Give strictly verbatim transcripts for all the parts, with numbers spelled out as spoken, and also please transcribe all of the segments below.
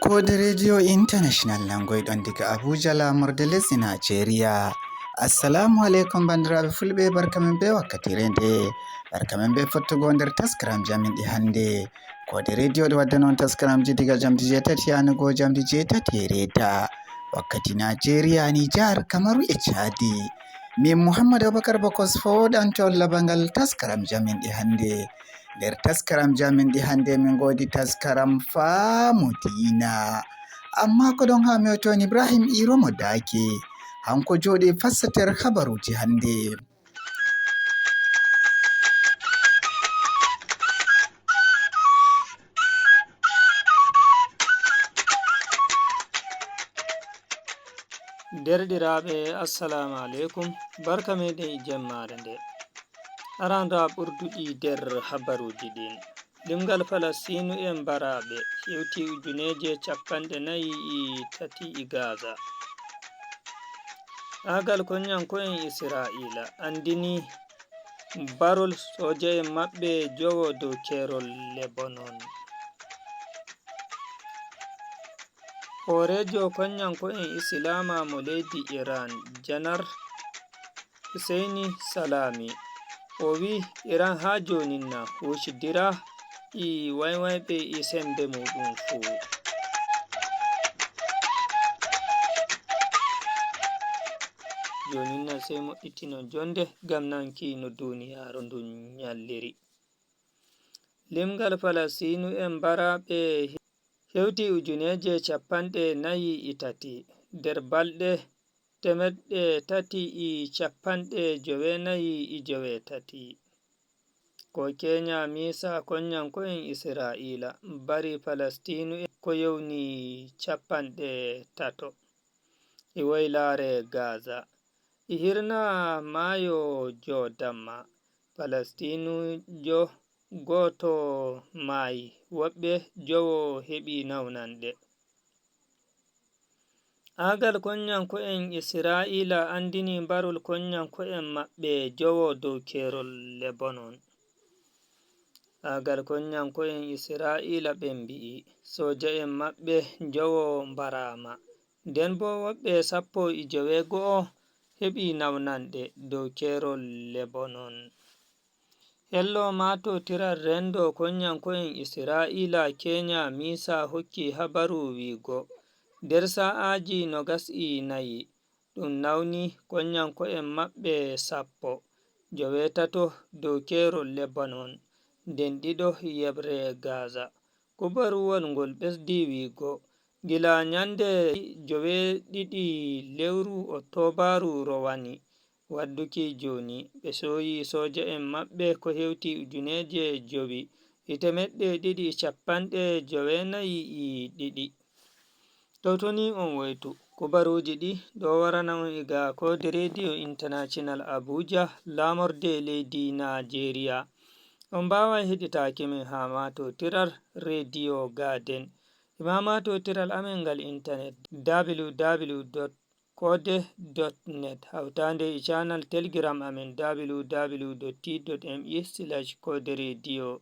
Koode Radio International nangoyɗon diga Abuja, laamorde lesdi Najeriya. Assalamu aleykum, banndiraaɓe fulɓe, barka men bee wakkatiire nde, barka men bee fottugo nder taskaramji amin ɗi hannde. Koode Radio ɗo wadda non taskaramji diga jamdi jeetati yanugo jamdi jeetati e reeta, wakkati Najeriya, Nijar, Kamaru e Caadi. Min Muhammad Abubakar Bokos fooɗanto on labangal taskaramji amin ɗi hannde. Nder taskaramji amin ɗi hannde, min ngoodi taskaram faamu diina. Ammaa ko ɗon haa mi hooto on Ibrahim Iro mo daake. Hanko jooɗi fassater habaruuji hannde. Derɗiraaɓe, assalamu aleykum. Barka meɗen e jemmaare nde. Aran raa ɓurduɗi nder habaruuji ɗin. Limgal Falastiinu'en baraaɓe hewti ujuneeje cappanɗe nayi e tati e Gaza. Aagal konyanko'en Isra'iila anndini barol sooja'en maɓɓe jowo dow keerol Lebanon. Hooreejo konyanko'en Islaama mo leydi Iran, Janar Huseyni Salami, o wi'i Iran haa joonin na huucidira e waywayɓe e semmbe muuɗum fuu. Joonin na sey moƴƴitinon jonnde ngam nanki no duuniyaaru ndun nyalliri. Limgal Falastiinu'en baraaɓe hewti ujuneeje cappanɗe nayi e tati nder balɗe teemeɗɗe tati e cappanɗe joweenayi e joweetati. Ko Kenya miisa konyanko'en Isra'iila bari Falastiinu'en ko yowni cappanɗe tato e woylaare Gaza. E hirna maayo Jordan ma, Falastiinujo gooto maayi, woɓɓe jowo heɓi nawnanɗe. Aagal konyanko'en Isra'iila anndini barol konyanko'en maɓɓe jowo dow keerol Lebanon. Aagal konyanko'en Isra'iila ɓen mbi'i, sooja'en maɓɓe jowo mbaraama. Nden boo woɓɓe sappo e joweego'o heɓi nawnanɗe dow keerol Lebanon. Hello maatotiral renndo konyanko'en Isra'iila Kenya miisa hokki habaru wi'go, nder sa'aaji noogas e nayi, ɗum nawni konyanko'en maɓɓe sappo, joweetato dow keerol Lebanon, nden ɗiɗo yeɓre Gaza. Kubaruwol ngol ɓesdi wi'go, gila nyannde joweeɗiɗi lewru Oktobaaru rowani, wadduki jooni, ɓe sooyi sooja'en maɓɓe ko hewti ujuneeje jowi e teemeɗɗe ɗiɗi e cappanɗe joweenayi e ɗiɗi. Tawtoni on woytu. Kubaruuji ɗi ɗo warana on iga koode Radio International Abuja, laamorde leydi Najeriya. On mbaaway heɗitaaki min haa maatotiral Radio Garden. E maa maatotiral amen ngal intanet, W W W dot koode dot net, hawtaande e channel Telegram amen, W W W dot T dot M E slash koode radio.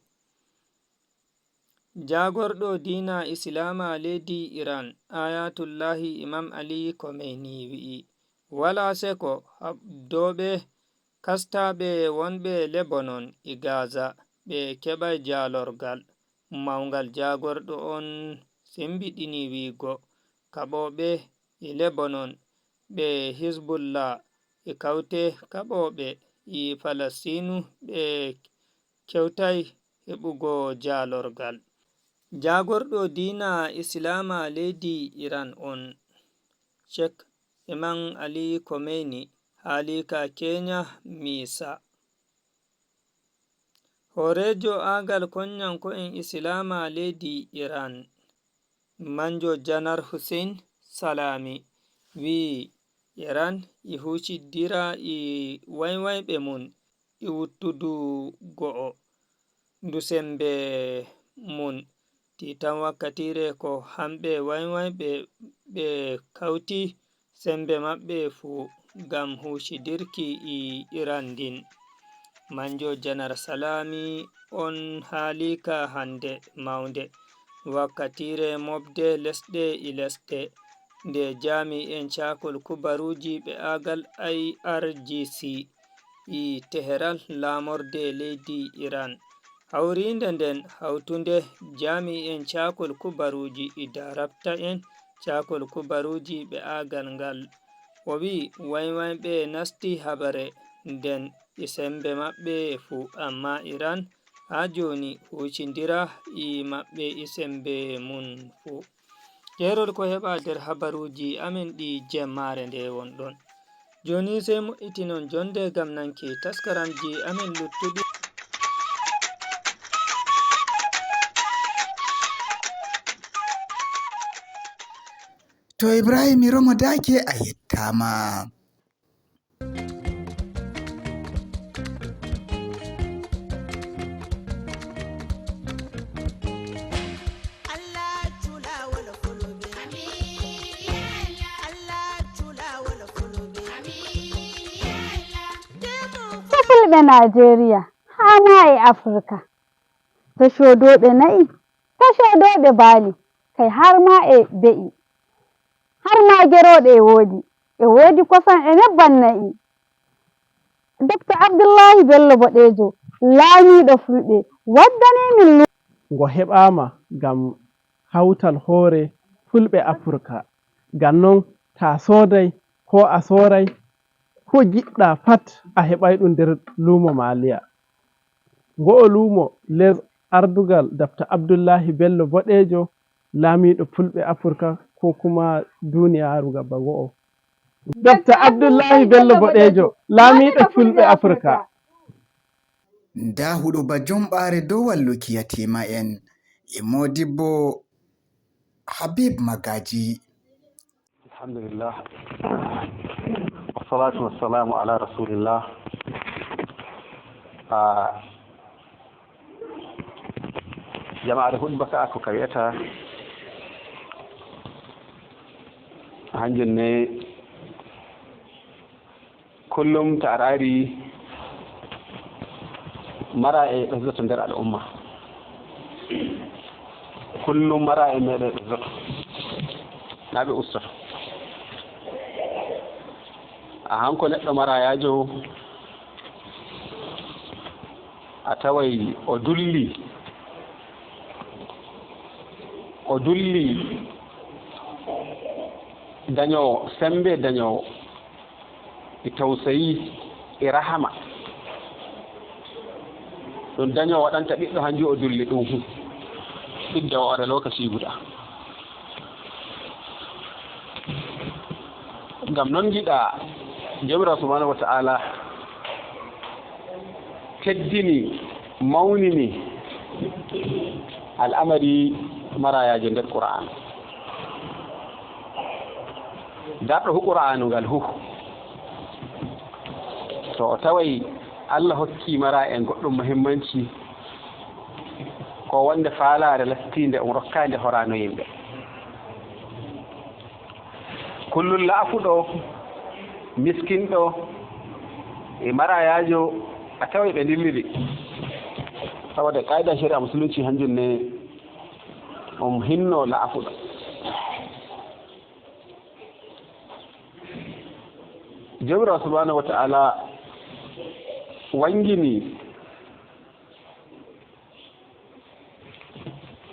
Jaagorɗo diina Islaama leydi Iran, Ayatullahi Imam Ali Khomeini wi'i, walaa seko haɓdooɓe kastaaɓe wonɓe Lebanon e Gaza ɓe keɓay jaalorgal mawngal. Jaagorɗo on semmbiɗini wi'go, kaɓooɓe e Lebanon ɓe Hizbullah e kawte kaɓooɓe e Falastiinu ɓe kewtay heɓugo jaalorgal. Jaagorɗo diina Islaama leydi Iran on, Sheikh Imam Ali Khomeini, haali ka Kenya Misa. Hooreejo aagal konyanko'en Islaama leydi Iran, Manjo Janar Hussein Salami, wi'i Iran e huucidira e waywayɓe mun e wuttudu go'o ndu semmbe mun. Tiitan wakkatiire ko hamɓe waywayɓe ɓe kawti semmbe maɓɓe fuu ngam huucidirki e Iran ndin. Manjo Janar Salami on haali ka hannde mawnde. wakkatiire mobde lesɗe e lesɗe, nde jaami'en caakol kubaruuji ɓe'agal I R G C e Teheran, laamorde leydi Iran. Hawriinde nden hawtunde jaami'en caakol kubaruuji e daarabta'en caakol kubaruuji ɓe'agal ngal. O wi'i, waymayɓe nasti habare nden e sembe maɓɓe fuu, ammaa Iran haa jooni huucindira e maɓɓe e sembe mun fuu. Keerol ko heɓa nder habaruuji amin ɗi jemmaare nde wonɗon. Jooni sey mo'itinon jonde ngam nanki taskaramji amin luttuɗi. To Ibrahim Romo Dake, a yettaama. Ko fulɓe Najeriya, haa ma e Afirka. To coodooɓe na'i, to coodooɓe baali, kay har ma e be'i. Har ma gerooɗe e woodi, e woodi kosam e nebban na'i. Dokta Abdullahi Bello Boɗeejo, laamiiɗo fulɓe, waddani min lu- Ngo heɓaama ngam hawtal hoore fulɓe Afirka. Ngam non, taa sooday koo a sooray, ko jiɗɗaa pat a heɓay ɗum nder luumo Maaliya. Ngo'o luumo les ardugal Dokta Abdullahi Bello Boɗeejo, laamiiɗo fulɓe Afirka, koo kuma duuniyaaru gaba ngo'o. Dokta Abdullahi Bello Boɗeejo, laamiiɗo fulɓe Afirka. Ndaa huɗuba jomɓaare dow walluki yatiima'en e moodibbo Habib Magaji. Alhamdulillah. Wassalatu wassalamu ala rasulillah. Ah, jamaare huɗuba ka ko ka wi'ata, hanjum ne, kullum ta a raari, mara'en ɓesdoto nder al'umma. Kullum mara'en meɗen ɓesdoto. Na ɓe ustoto. A hanko neɗɗo marayaajo, a taway o dulli, o dulli dañoowo sembe, dañoowo e tawsayi e rahama. Ɗum dañoowo waɗanta ɓiɗɗo hanju o dulli ɗum hu. Ɓidda o waɗa lokaci guda. Ngam non ngiɗa Joomiraawo subhanahu wa ta'ala teddini, mawnini al'amari marayaajo nder Qur'aanu. Darɗo hu Qur'aanu ngal hu, to o taway Allah hokki mara'en goɗɗum muhimmanci, ko wonde faalaare lattiinde um rokkaande horaano yimɓe. Kullum laafuɗo, miskinɗo, e marayaajo, a taway ɓe ndilliri. Saboda qaayida shari'a musulunci hanjum ne um hinno laafuɗo. Joomiraawo subhanahu wa ta'ala wangini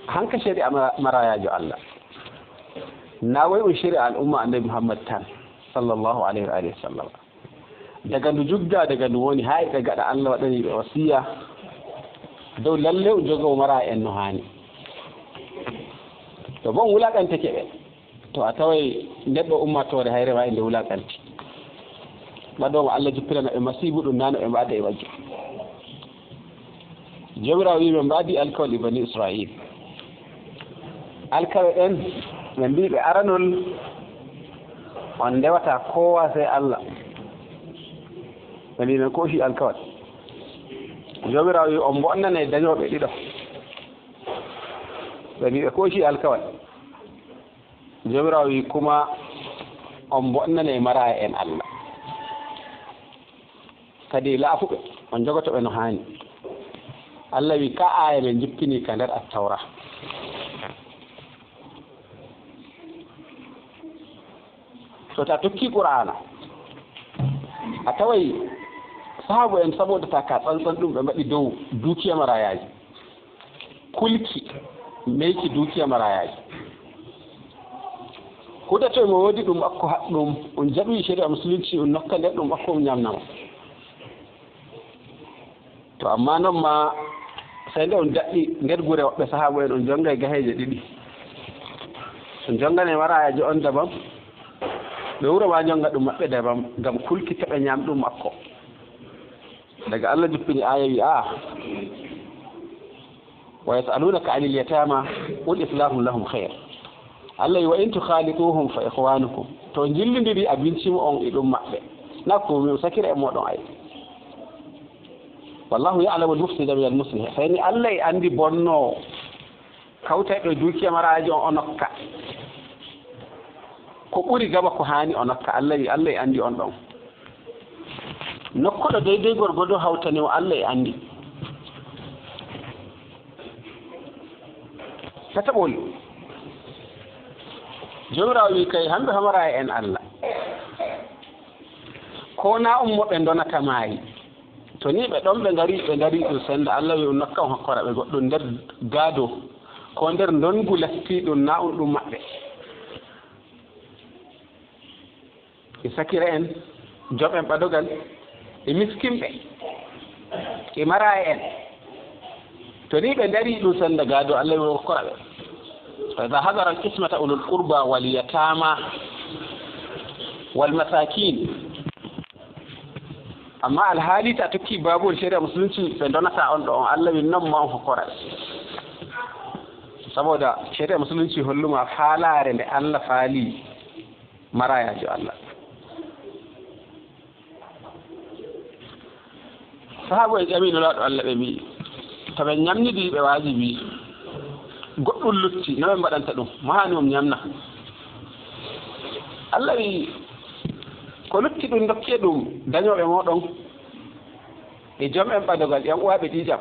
hanka shari'a mara-, marayaajo Allah. Na way um shari'a al'umma Annabi Muhammad tan, sallallahu alayhi wa alihi wa sallam. Daga ndu jugga, daga ndu woni, haa e ɓe gaɗa Allah waɗani ɓe wasiya dow lalle um jogo mara'en no haani. To bo um wulaƙantake ɓe, to a taway nder ɗo ummaatoore hayre ma e nde wulaƙanti. Waɗoomo Allah jippirana ɓe masiibu ɗum na no ɓe mbaɗa e majjum. Joomiraawo wi'i, ɓe mbaɗi alkawal e Bani Isra'iil. Alkawal en, ɓe mbi'i ɓe aranol, on ndewata kowa sey Allah. Ɓe mbi'i ɓe kooci alkawal. Joomiraawo wi'i, on mbo'nanay dañooɓe ɗiɗo. Ɓe mbi'i ɓe kooci alkawal. Joomiraawo wi'i kuma, on mbo'nanay maraya en Allah. Kadi laafuɓe, on jogoto ɓe no haani. Allah wi'i, ka aaya men jippini ka nder Attawra. To ta tokki Qur'aana, a taway sahaabu en saboodata ka tsantsan ɗum ɓe mbaɗi dow duukiya marayaaji. Kulki, meyki duukiya marayaaji. Huda to mo woodi ɗum makko haɗɗum, on jaɓi shari'a musulunci, on nokka nder ɗum makko, on ñamna mo. To amma non ma, sey nde on daɗɗi nder gure woɓɓe sahaabu en, on jongay gaheeje ɗiɗi. On jongane marayaajo on dabam, ɓe wuro ma jonga ɗum maɓɓe dabam, ngam kulki to ɓe ñam ɗum makko. Daga Allah juppini aaya wi, a, "Wa yas'alunaka anil yatama, qul islahun lahum khair." Allah wi, "Wa in tukhalituhum fa ikhwanukum." To jillindiri abinci mo on e ɗum maɓɓe, na ko mi sakira e moɗon ay. "Wallahu ya'lamu al-mufsida min al-muslih." Sey ni Allah e andi bonno kawtay ɗo duukiya marayaajo on o nokka. Ko ɓuri gaba ko haani o nokka, Allah wi, Allah e andi on ɗon. Nokkuɗo deydey gorgodo hawtani o, Allah e andi. Tataɓol, Joomiraawo wi kay, hamɓe hamaraaya en Allah. Ko na on mo ɓe ndonata maayi. To ni ɓe ɗon ɓe ngari, ɓe ngari ɗum senda, Allah wi on nokka on hokkora ɓe goɗɗum nder gado, ko nder ndongu lattiɗum na on ɗum maɓɓe. E sakira en, joom en ɓadogal, e miskinɓe, e maraya en. To ni ɓe ndari ɗum senda gado, Allah wi hokkora ɓe. Fa idha hadara al-qismata ulul qurba wal yatama wal masakin. Amma alhaali ta tokki baabol shari'a musulunci, ɓe ndonata on ɗo on, Allah wi non ma on hokkora ɓe. Saboda shari'a musulunci holluma faalaare nde Allah faali marayaajo Allah. Sahaabu en ƴami Nulaaɗo Allah, ɓe mbi'i, to ɓe ñamnidi ɓe waajibi, goɗɗum lutti, no ɓe mbaɗanta ɗum? Mo haani on ñamna? Allah wi, ko lutti ɗum, dokke ɗum dañooɓe mooɗon. E joom en ɓadogal, en uwaaɓe ƴiiƴam.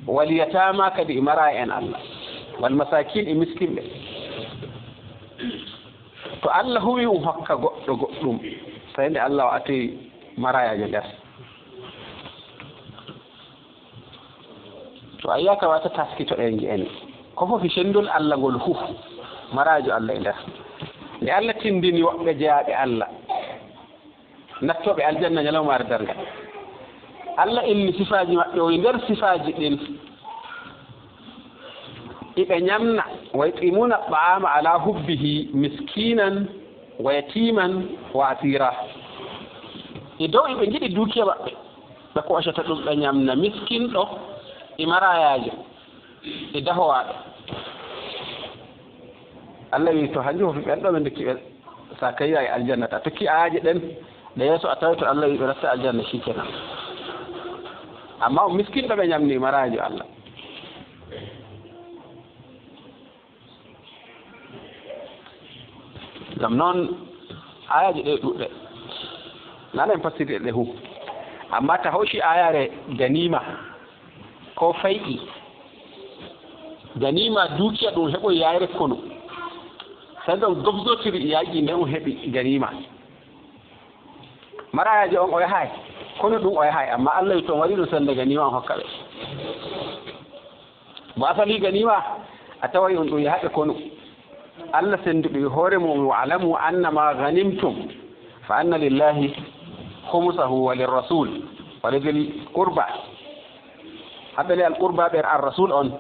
Wal yataama kadi e maraya en Allah. Wal masakin e miskinɓe. To Allah huwi um hokka goɗɗo goɗɗum, tawi nde Allah o atoyi marayaajo nder. To a yiya ka wata taskitoɗen ngi'en. Ko fof e senndol Allah ngol huf, marayaajo Allah e nder. Nde Allah tindini woɓɓe jeyaaɓe Allah. Nattooɓe aljanna ñalawmaare darngal. Allah inni sifaaji maɓɓe, o e nder sifaaji ɗin, iɓe ñamna, wa yut'imuna ta'ama ala hubbihi miskinan wa yatiman wa asira. E dow iɓe ngiɗi duukiya maɓɓe, ɓe koocata ɗum, ɓe ñamna miskinɗo e marayaajo. E dahowaaɗo. Allah wi, to hanjum fof ɓen ɗo ɓe ndokki ɓe, sa kayi e aljanna, ta tokki aaje ɗen, ɗe yeeso a tawi to Allah wi ɓe natta aljanna, shikenan. Amma on miskinɗo ɓe ñamni, maraajo Allah. Ngam noon, aayaaji ɗe ɗuuɗɗe. Nana en passirɗe ɗe hu. Amma ta hooci aayaare ganima, ko fay'i. Ganima duukiya ɗum heɓoy yaayre konu. Sey ɗon gobzotiri yaaqi nde on heɓi ganima. Marayaajo on o yahaay, konu ɗum o yahaay, amma Allah wi to on waɗi ɗum sennde ganima on hokka ɓe. Mo asali ganima, a taway on ɗum yahaɓe konu. Allah senndu ɗum e hoore mum, "Wa'lamu annama ghanimtum fa anna lillahi khumsahu wa lirrasul wa lidhil qurba." Haɓɓe le al qurba ɓe ar rasul on,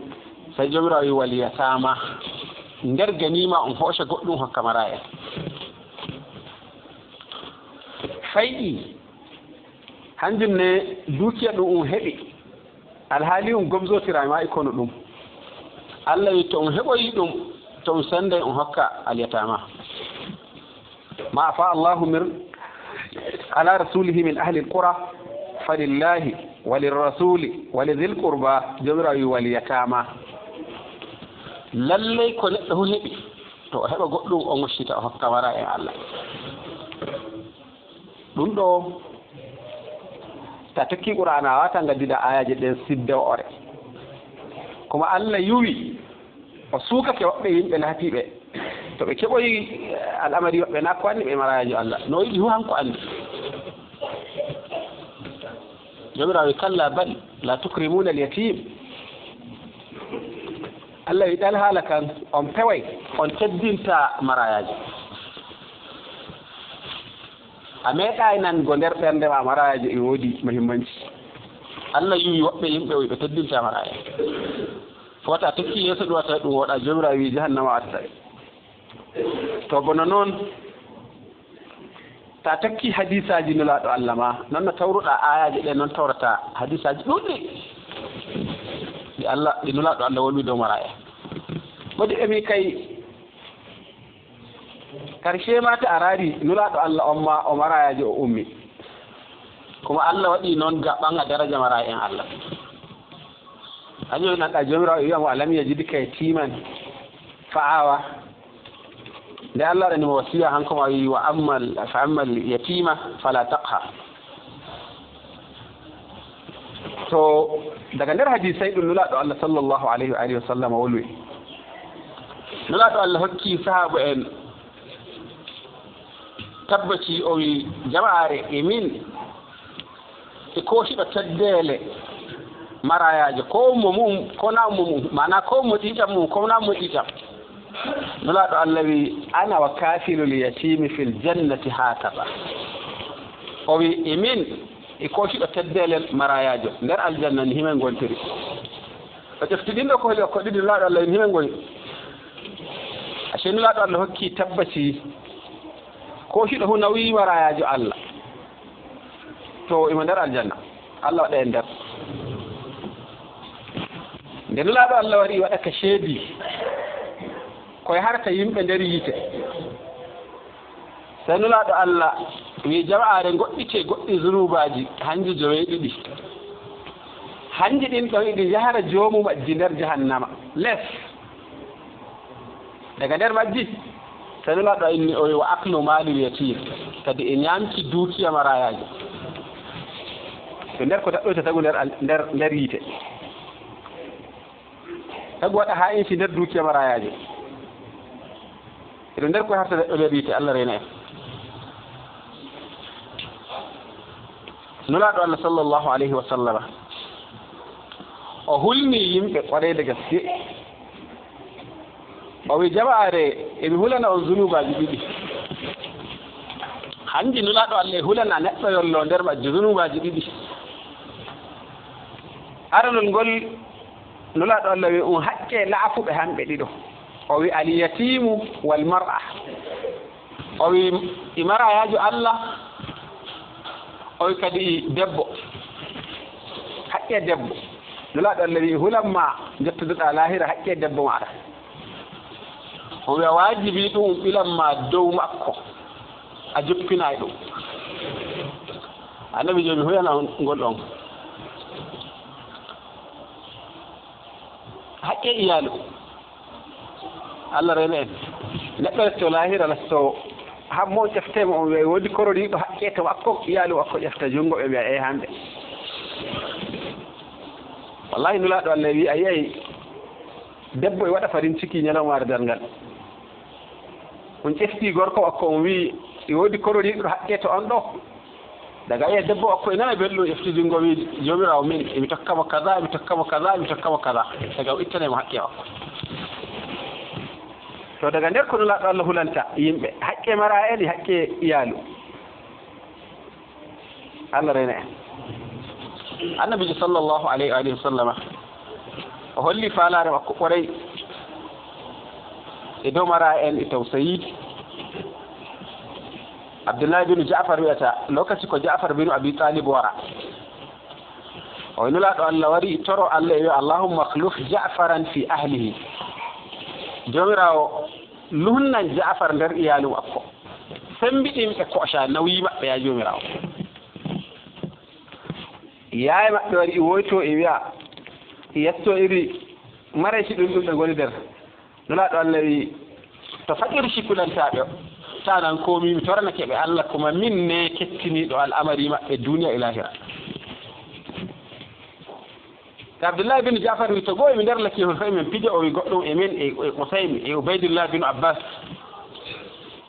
sey Joomiraawo wi, "Wal yatama." Nder ganima on hooca goɗɗum hokka maraya en. Fay'i, hanjum ne duukiya ɗum on heɓi. Alhaali on gomzotiraama e konu ɗum. Allah wi to on heɓoyi ɗum, to on sennday on hokka al yatama. Ma afa Allahu min ala rasulihi min ahli al qura falillahi wa lirrasuli wa lidhil qurba, Joomiraawo wi wal yatama. Lallay ko neɗɗo fof heɓi, to o heɓa goɗɗum o ngoccita o hokka maraya en Allah. Ɗum ɗo, ta tokki Qur'aana, a waata ngaddida aayaaje ɗen sidde wo'ore. Kono Allah yuwi, o suukake woɓɓe yimɓe laatiiɓe, to ɓe keɓoyi Al'amari maɓɓe na ko anndi ɓe marayaajo Allah. No yiɗi hu han ko anndi. Joomiraawo wi, "Kalla bal la tukrimuna al-yatim." Allah wi, "Ɗal haala kan, on peway, on teddinta marayaajo." A meeɗaay nango nder ɓernde ma marayaajo e woodi muhimmanci. Allah yiwi woɓɓe yimɓe o ɓe teddinta marayaajo. Fota tokki yeeso ɗum wata ɗum woɗa, Joomiraawo wi, "Jahannama watta ɓe." To bono noon, ta tokki hadisaaji Nulaaɗo Allah ma, noon no tawruɗa aayaaje ɗe, noon tawrata hadisaaji ɗuɗɗi ɗi Allah, ɗi Nulaaɗo Allah wolwi dow maraya. Waɗi emi kay, karshe ma ta a raari Nulaaɗo Allah on ma o marayaajo o ummi. Kuma Allah waɗi noon ga ɓanga daraja maraya en Allah. Hanjum nanɗa Joomiraawo e wi'a mo, "Alam yajidka yatiman fa awa." Nde Allah waɗani mo wasiya, hanko ma wi, "Wa ammal, fa ammal yatima fala taqhar." To daga nder hadisay ɗum Nulaaɗo Allah sallallahu alayhi wa alihi wa sallam wolwi. Nulaaɗo Allah hokki sahaaba en tabbaci, o wi, "Jama'aare e min e kootiɗo teddeele marayaajo, ko ummo mum, ko na ummo mum, maana ko ummo ƴiiƴam mum, ko na ummo ƴiiƴam." Nulaaɗo Allah wi, "Ana wa kafilul yatimi fil jannati hakaza." O wi, "E min e kootiɗo teddeele marayaajo nder aljanna ni himen ngontiri." O ƴefti ɗin ɗo ko holi o ko ɗiɗi Nulaaɗo Allah wi, "Himen ngoni." Ashe Nulaaɗo Allah hokki tabbaci, kootiɗo hu nawi marayaajo Allah. To imo nder aljanna, Allah waɗa en nder. Nde Nulaaɗo Allah wari waɗa ka ceedi, koye harata yimɓe nder yiite. Sey Nulaaɗo Allah wi, "Jama'aare, ngoɗɗite goɗɗi zunubaaji hanji joweeɗiɗi. Hanji ɗin ɗon iɗi njahara joomu majji nder jahannama." Les. Daga nder majji, sey Nulaaɗo inni o wi, "Wa aklu malil yatim." Kadi e nyaamki duukiya marayaajo. Ko nder ko daɗɗoyta tagu nder al-, nder, nder yiite. Tagu waɗa haa insi nder duukiya marayaajo. Eɗo nder ko harta neɗɗo nder yiite, Allah reena en. Nulaaɗo Allah sallallahu alayhi wa sallama, o hulni yimɓe ƙwaray da gaske. O wi, "Jama'aare, emi hulana on zunubaaji ɗiɗi." Hanji Nulaaɗo Allah e hulana neɗɗo yollo nder majji zunubaaji ɗiɗi. Aranol ngol, Nulaaɗo Allah wi, "Un haqqe laafuɓe hamɓe ɗiɗo." O wi, "Al yatimu wal mar'a." O wi, "I marayaajo Allah." O wi kadi, "Debbo. Haqqe debbo." Nulaaɗo Allah wi, "Hulan ma jottuduɗa laahira haqqe debbo maɗa." O wi, "A waajibi ɗum ɓilan ma dow makko. A joppinaay ɗum." Annabi joomi huyana on ngol ɗon. Haqqe iyaalu. Allah reena en. Neɗɗo yetto laahira lasto, hammo ƴefte mo, on wi'a, woodi kororiiɗo haqqe to makko, iyaalu makko ƴefta junngo, ɓe mbi'a, "Ee, hannde." Wallahi, Nulaaɗo Allah wi, a yi'ay debbo e waɗa farin ciki ñalawmaare darngal. On ƴefti gorko makko, on wi, "E woodi kororiiɗo haqqe to on ɗo?" Daga iya debbo o ko e nana belɗum, efti junngo wi, "Joomiraawo min, emi tokka mo kaza, emi tokka mo kaza, emi tokka mo kaza." Daga o ittanay mo haqqe makko. To daga nder ko Nulaaɗo Allah hulanta yimɓe, haqqe maraya en e haqqe iyaalu. Allah reena en. Annabiijo sallallahu alayhi wa alihi wa sallama, o holli faalaare makko ɓoray e dow maraya en e tawsayi. Abdullahi bin Ja'far wi'ata, lokaci ko Ja'far bin Abi Talib wara, o Nulaaɗo Allah wari toro Allah e wi'a, "Allahumma akhluf Ja'faran fi ahlihi." Joomiraawo, lunnan Ja'far nder iyaalu makko. Sembiɗin ɓe koca nawyi maɓɓe, ya Joomiraawo. Yaye maɓɓe wari, i woyto, i wi'a, i yetto iri marayci ɗum, ɗum ɓe ngoni nder. Nulaaɗo Allah wi, to faqiru sikkulantaaɓe o, tanan komi mi toranake ɓe Allah, kuma min ne kettiniiɗo al'amari maɓɓe duniya e lahira. Te Abdullahi bin Ja'far wi, to goo emi nder lakki hon, fay min pija, o wi goɗɗum e min e, e Usaymi e Ubaydullah bin Abbas.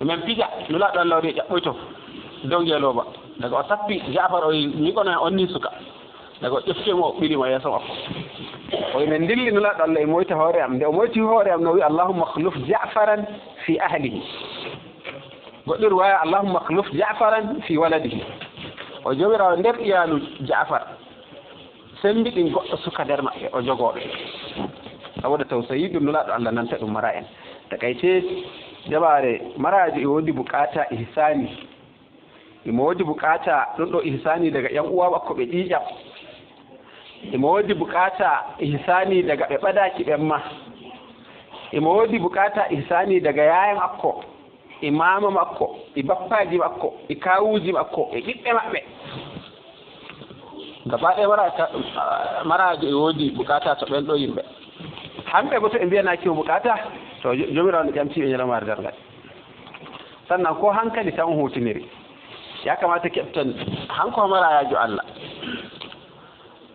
Men pija, Nulaaɗo Allah o wi ƴaɓɓoyto dow ngeelooba. Daga o sappi Jaafar, o wi, "Mi kono on ni suka." Daga o ƴefti mo, o ɓili mo yeeso makko. O wi, "Men ndilli Nulaaɗo Allah e moyta hoore am." Nde o moyti hoore am, no wi, "Allahumma khluf Ja'faran fi ahlihi." Goɗɗo riwaya, "Allahumma khluf Ja'faran fi waladihi." O Joomiraawo, nder iyaalu Jaafar, semmbiɗin goɗɗo suka nder maɓɓe, o jogoo ɓe. Saboda tawsayi ɗum Nulaaɗo Allah nanta ɗum mara en. Takayte, jaɓaare maraajo e woodi bukaata ihsaani. Imo woodi bukaata ɗum ɗo ihsaani daga ƴan uwa makko ɓe ƴiiƴam. Imo woodi bukaata ihsaani daga ɓe ɓadaaki ɓen ma. Imo woodi bukaata ihsaani daga yaaya makko, e maama makko, e bappaaji makko, e kaawuuji makko, e ɓiɓɓe maɓɓe. Gaba ɗaya mara-, ka-, maraajo e woodi bukaata to ɓen ɗo yimɓe. Hamɓe bo to ɓe mbiyanaaki mo bukaata, to jo-, Joomiraawo no ƴamti ɓe ñalawmaare darngal. Sannan ko hankali tan on huutiniri. Ya kamata keɓten hanko marayaajo Allah.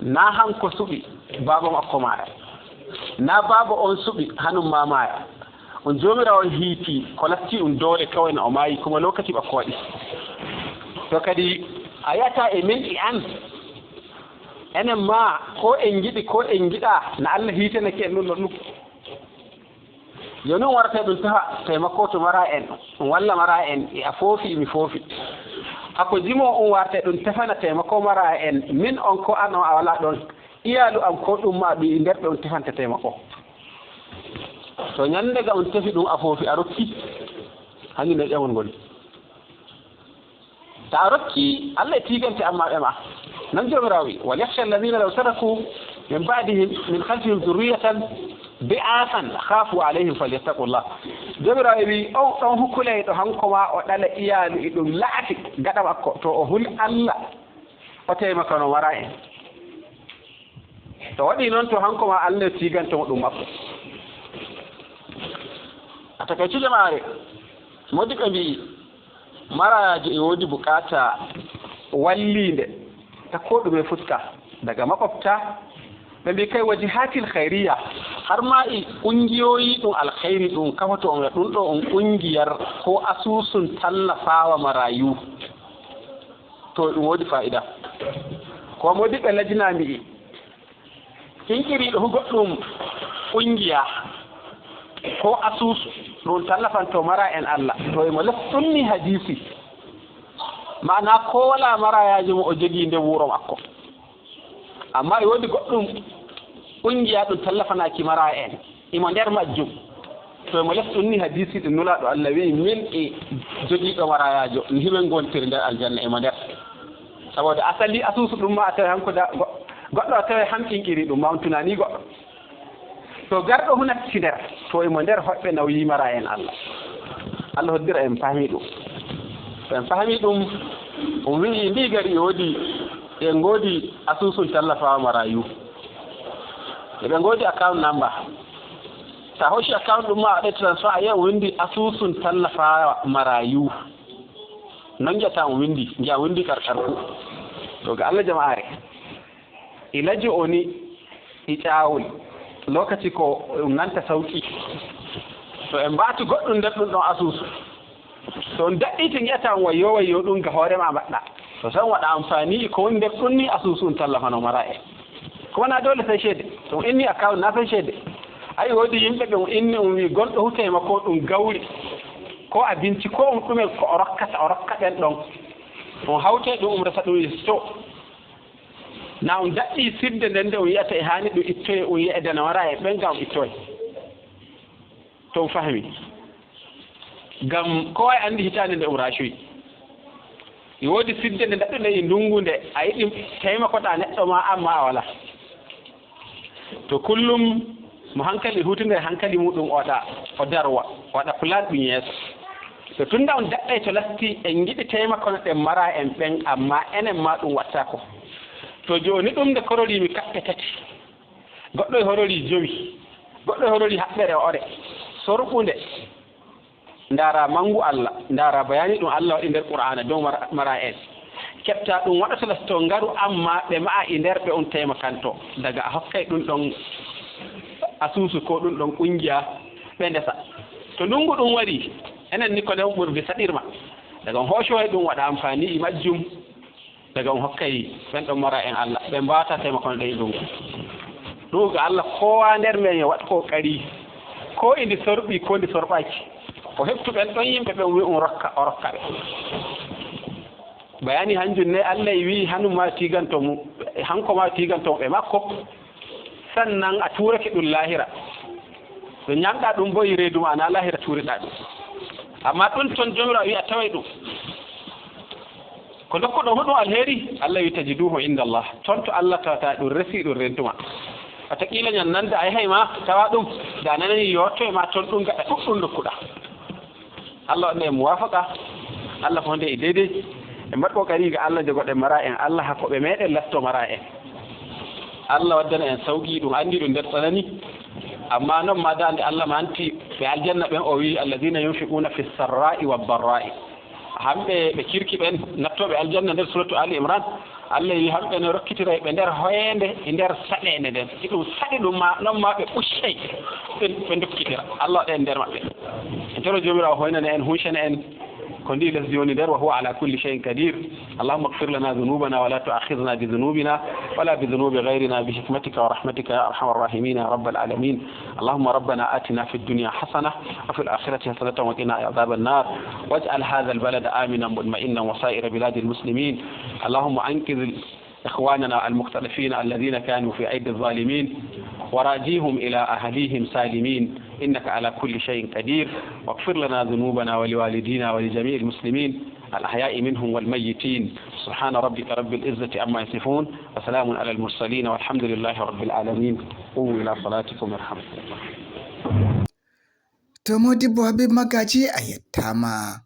Na hanko suɓi baaba makko maaya. Na baaba on suɓi hanun ma maaya. On Joomiraawo hiiti ko latti un doole kawai na o maayi kuma lokaci ɓakko waɗi. To kadi a yi'ata e men e an, enen ma ko en ngiɗi ko en ngiɗa na Allah hiitanake en ɗum ɗon ɗum. Jooni on warata ɗum tefa taimako to mara en, on walla mara en e a foofi mi foofi. Hako jimo on warata ɗum tefana taimako mara en, min on ko an on a wala ɗon. Iyalu am ko ɗum ma ɗum e nder ɓe on tefanta taimako. To ñande ga on tefi ɗum a foofi a rokki, hanjum ne ƴamol ngol. Ta a rokki, Allah e tigante amma ɓe ma. Nan Joomiraawo wi, "Wal yakhsha alladhina law taraku min ba'dihim min khalfihim dhurriyatan di'afan khafu alayhim falyattaqullah." Joomiraawo wi, "On ɗon hukuleyɗo hanko ma o ɗala iyalu e ɗum la'ati gaɗa makko, to o hul Allah, o taimakano mara en." To waɗi noon, to hanko ma Allah tigante mo ɗum makko. A takaice jamaare, modiɓɓe mbi'i, marayaajo e woodi bukaata walliinde, ta ko ɗume fuska, daga makwabta, ɓe mbi kay waji hatil khairiyya, har ma e ƙungiyoyi ɗum alkhairi ɗum kafoto on, ɗum ɗo on ƙungiyar ko asusun tallafawa marayu. To ɗum woodi fa'ida. Ko modiɓɓe lajina mbi'i, kinƴiriiɗo hu goɗɗum ƙungiya ko asusu ɗum tallafanto mara en Allah, to emo les ɗum ni hadisi. Maana ko wala marayaajo mo o jogii nde wuro makko. Amma e woodi goɗɗum ƙungiya ɗum tallafanaaki mara en. Imo nder majjum. To emo les ɗum ni hadisi ɗum Nulaaɗo Allah wi'i, min e jogiiɗo marayaajo, no himen ngontiri nder aljanna, emo nder. Saboda asali asusu ɗum ma a taway hanko da, go-, goɗɗo a taway ham kinƴiri ɗum ma on tunani goɗɗo. To garɗo hu natti nder, to emo nder hoɓɓe nawyi mara en Allah. Allah hoddira en pahmi ɗum. To en pahmi ɗum, on wi'i ndi gari e woodi, en ngoodi asusun tallafawa marayu. Eɓe ngoodi account number. Ta hoci account ɗum ma a waɗa transfer a yi'a o windi asusun tallafawa marayu. Non ngi'ata o windi, ngi'a windi karkarku. To ga Allah jama'are. Ila jo'oni e ƴaawol, lokaci ko ɗum nanta sawqi. To en mbaati goɗɗum nder ɗum ɗon asusu. To on daɗɗii to ngi'ata on wayyo wayyo ɗum ga hoore ma mbaɗɗa. To tan waɗa amfani e ko woni nder ɗum ni asusu on tallafano mara en. Ko wona doole sey ceede. To on inni account na sey ceede. Ay woodi yimɓe ɓe on inni on wi gonɗo hu taimako ɗum gawri. Ko abinci ko on ɗumen ko o rokkata o rokka ɓen ɗon. On hawtay ɗum um resa ɗum yeeso. Na on daɗɗii sirde nden nde on yi'ata e haani ɗum ittoye on yi'a dana wara e ɓen ngam ittoye. To on fahmi. Ngam ko wawi andi hitaande nde um raacoyi. E woodi sidde nde ndaɗɗuɗen e ndungu nde a yiɗi taimakoɗa neɗɗo ma amma a wala. To kullum mo hankali hutinira hankali muɗum o waɗa o darwa o waɗa plan ɗum yeeso. To tunda on daɗɗay to latti en ngiɗi taimakono ɗen mara en ɓen amma enen ma ɗum wattako. To jooni ɗum nde korori mi kaɓɓe tati. Goɗɗo e horori jowi, goɗɗo e horori haɓɓere ore, sorɓunde. Ndaara mangu Allah, ndaara bayani ɗum Allah waɗi nder Qur'aana dow mara, mara en. Keɓta ɗum waɗata to ngaru amma ɓe ma'a e nder ɓe on taimakanto. Daga a hokkay ɗum ɗon asusu ko ɗum ɗon kungiya ɓe ndesa. To ndungu ɗum wari, Enen ni ko nden ɓurdi saɗirma. Daga on hooco e ɗum waɗa amfani e majjum. Daga on hokkay ɓen ɗon mara en Allah. Ɓe mbaata tema kono ɗen ɗum. Ɗum ga Allah kowa nder men yo waɗ ko kadi. Ko indi sorɓi, ko ndi sorɓaki. O heɓtu ɓen ɗon yimɓe ɓen wi on rokka, o rokka ɓe. Bayani hanjum ne Allah e wi hanum ma tiganto mu, hanko ma tiganto ɓe makko. Sannan a tuurake ɗum laahira. No ñaamɗaa ɗum boo e reedu ma, na laahira tuuriɗaa ɗum. Ammaa ɗum ton Joomiraaɗo wi'i a taway ɗum. Ko ndokkuɗon hoɗum alheeri? Allah wi'i tajiduhu inda Allah. Ton to Allah tawata ɗum resi ɗum rentu ma. Wataqiila ñan nande a yahay ma tawa ɗum, da nanani yo to e ma ton ɗum gaɗa ɗuɗɗum ndokkuɗaa. Allah waɗana en muwafaqa. Allah fof nde e deydey. E mbaɗ kokari ga Allah jogoɗen mara en, Allah hakko ɓe meɗen latto mara en. Allah waddana en sawqi ɗum anndi ɗum nder tsanani. Amma non ma dande Allah manti ɓe aljanna ɓen o wi alladhina yunfiquna fi sarra'i wa barra'i. Hamɓe ɓe kirki ɓen nattoɓe aljanna nder suratu Ali Imran. Allah wi hamɓe no rokkitiray ɓe nder hoyende e nder saɗende nden. Si ɗum saɗi ɗum ma non ma ɓe ɓuccay ɓe ɓe dokkitira. Allah waɗa en nder maɓɓe. En toro Joomiraawo hoynana en, huncana en ko ndi lesdi woni nder, wa huwa ala kulli shay'in qadir. اللهم اغفر لنا ذنوبنا ولا تؤاخذنا بذنوبنا ولا بذنوب غيرنا بحكمتك ورحمتك يا أرحم الراحمين يا رب العالمين. اللهم ربنا آتنا في الدنيا حسنة وفي الآخرة حسنة وقنا عذاب النار. واجعل هذا البلد آمنا مطمئنا وسائر بلاد المسلمين. اللهم أنقذ إخواننا المختطفين الذين كانوا في أيدي الظالمين وراجعهم إلى أهليهم سالمين إنك على كل شيء قدير. واغفر لنا ذنوبنا ولوالدينا ولجميع المسلمين الأحياء منهم والميتين. سبحان ربك رب العزة عما يصفون وسلام على المرسلين والحمد لله رب العالمين. قوموا إلى صلاتكم يرحمكم الله. To Modibbo Habib Magaji a yettama.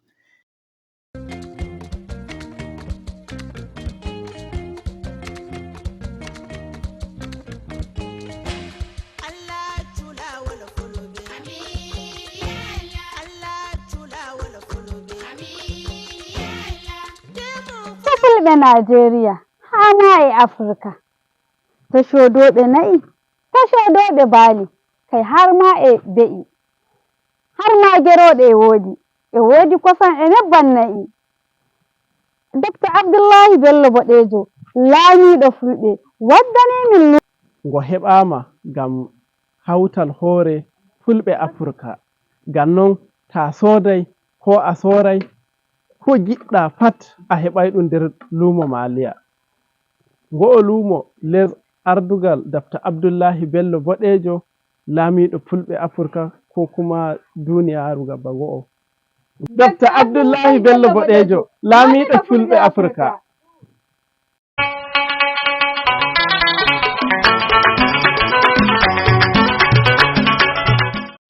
Ko fulɓe Najeriya haa ma e Afirka, to coodooɓe na'i, to coodooɓe baali, kay har ma e be'i, har ma gerooɗe e woodi, e woodi kosam e nebban na'i. Dokta Abdullahi Bello Boɗeejo, laamiiɗo fulɓe, waddani min lu- Ngo heɓaama ngam hawtal hoore fulɓe Afirka. Ngam non, ta sooday, ko a sooray, ko jiɗɗa pat, a heɓay ɗum nder luumo Maaliya. Ngo'o luumo les ardugal Dokta Abdullahi Bello Boɗeejo, laamiiɗo fulɓe Afirka, ko kuma duuniyaaru gaba ngo'o. Dokta Abdullahi Bello Boɗeejo, laamiiɗo fulɓe Afirka.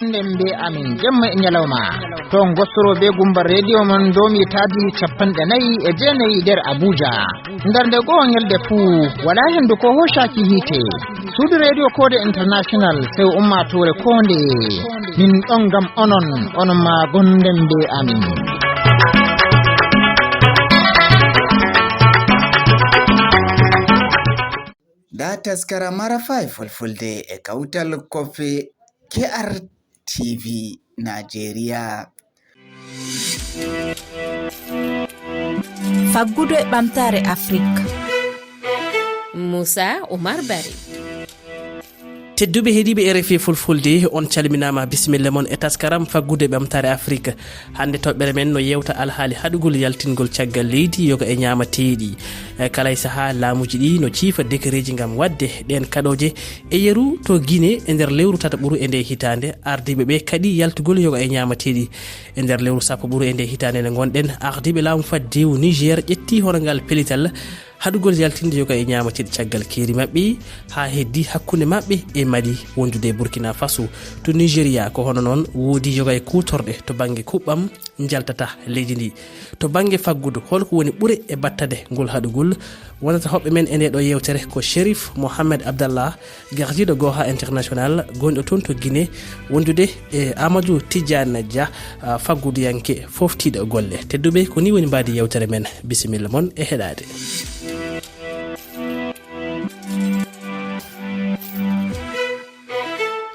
Nden be amin jemma e ñalawma. To ngostoro be gumba rediyo mon domi taadi capanɗe nayi e jeenayi nder Abuja. Nder nde goo ñalde fuu, wala hendu ko hoocaki hiite. Suudu rediyo Koode International, sew ummaatoore koonde. Min ɗon ngam onon, onon ma gonden be amin. Nda taskara Marafa e Fulfulde e kawtal kofe K R T V Nigeria. Faggudu e ɓamtaare Afrik. Moussa Oumar Barry. Tedduɓe heɗiiɓe R F I Fulfulde, on calminaama, bisimilla mon e taskaram Faggudu e ɓamtaare Afrik. Hannde toɓɓere men no yewta alhaali haɗugol yaltingol caggal leydi yoga e ñaamateeɗi. E kala e sahaa, laamuuji ɗi no ciifa dekereeji ngam waɗde ɗeen kaɗooje. E yeru to Guinée, e nder lewru tataɓuru e nde hitaande, ardiiɓe ɓe kaɗi yaltugol yoga e ñaamateeɗi. E nder lewru sappo ɓuru e nde hitaande nde ngonɗen, ardiiɓe laamu faddewu Niger ƴetti hono ngal pellital haɗugol yaltinde yoga e ñaamateeɗi caggal keeri maɓɓe, haa heddi hakkunde maɓɓe e Mali, wondude e Burkina Faso. To Nigeria, ko hono noon woodi yoga e kuutorɗe to bannge kuɓɓam njaltata leydi ndi. To bannge faggudu, holko woni ɓure e battane ngol haɗugol? Wonata hoɓɓe men e nde ɗo yewtere ko Cherif Mohamed Abdallah, gardiiɗo Goha International, gonɗo toon to Guinée, wondude e Amadou Tidiane Dia, ah, fagguduyanke foftiiɗo golle. Tedduɓe, ko ni woni mbaadi yewtere men. Bisimilla mon e heɗaade.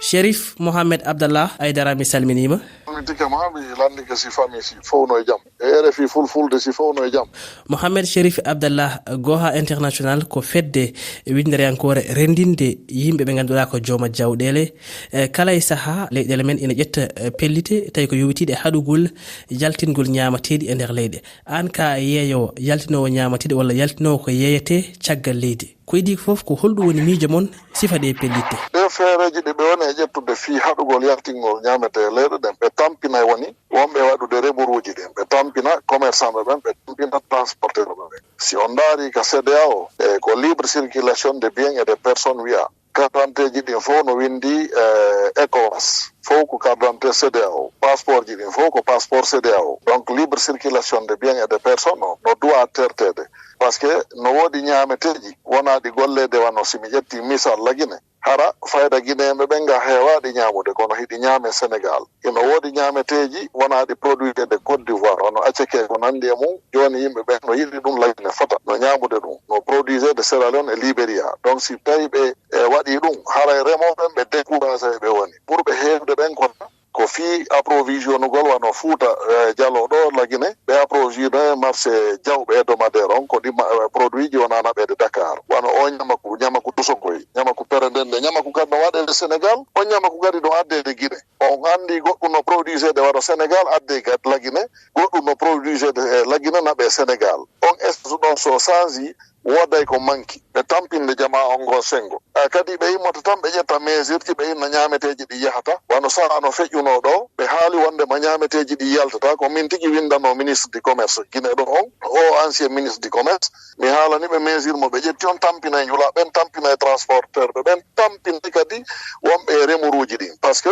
Cherif Mohamed Abdallah Aidara, mi salminiima. Tike ma mi landi ke si fami si fof no e jam. E R F I Fulfulde si fof no e jam. Mohamed Sherif Abdallah, Goha International ko fedde windereyankoore renndinde yimɓe ɓe ngannduɗaa ko jooma jawɗeele. E kala e sahaa, leyɗeele men ina ƴetta, e, pellite, tawi ko yowitiiɗe e haɗugol yaltingol ñaamateeɗi e nder leyɗe. Aan ka yeeyoowo, yaltinoowo ñaamateeɗi walla yaltinoowo ko yeeyetee caggal leydi. Ko idii ko fof, ko holɗum woni miijo mon sifa ɗe pellitte? Ɗe feereeji ɗi ɓe woni e ƴettude fii haɗugol yaltingol ñaametee leyɗe ɗen, ɓe tampina e woni wonɓe waɗude remuruuji ɗin, ɓe tampina commerçant ɓe ɓen, ɓe tampina transporteur ɓe ɓen. Si on ndaari ka C D A O, e ko libre circulation de biens et de personnes wiya. Carte d'identité ji ɗin fof no winndi, eh, ECOWAS. Fof ko carte d'identité C D A O. Passeport ji ɗin fof ko passeport C D A O. Donc, libre circulation de biens et de personnes, no, no duwa terteede. Parce que no woodi ñaameteeji wonaaɗi golleede, wano si mi ƴetti misal Lagine. Hara fayda Gineeɓe ɓen ga heewaaɗi ñaamude, kono hiɗi ñaame Senegal. Hino woodi ñaameteeji wonaaɗi produit de Côte d'Ivoire, wano aceke ko nanndi e mum. Jooni yimɓe ɓen no yiɗi ɗum Lagine fota, no ñaamude ɗum, no produit de Sierra Leone e Liberia. Donc, si tawi ɓe, e, waɗi ɗum, haray remooɓe ɓen ɓe découragé ɓe woni. Ɓurɓe heewde ɓen ko, ko fii approvisionnugol wano Fuuta, e, Jalo ɗo Lagine, ɓe approvisione marché jawɓe hebdomadaire on, ko ɗi ma-, e, produit ji wona naɓeede Dakar. Wano o ñamaku, ñamaku tusokoy, ñamaku perendende, ñamaku kadi no waɗeede Senegal, o ñamaku kadi no addeede Gine. On anndi goɗɗum no produiseede wano Senegal addee ga Lagine, goɗɗum no produiseede e Lagine naɓee Senegal. On espèce ɗon so change, wooday ko manki. Ɓe tampinde jamaa on ngoo senngo. A kadi ɓe immata tan ɓe ƴetta mesure ji, ɓe inna ñaameteeji ɗi yahata. Wano sahaa no feƴƴunoo ɗo, ɓe haali wonde ma ñaameteeji ɗi yaltata. Ko min tigi winndanoo ministre du commerce Gine ɗo on, o ancien ministre du commerce. Mi haalani ɓe mesure mo ɓe ƴetti on, tampina e njulaa ɓen, tampina e transporteur ɓe ɓen, tampina kadi wonɓe e remuruuji ɗin. Parce que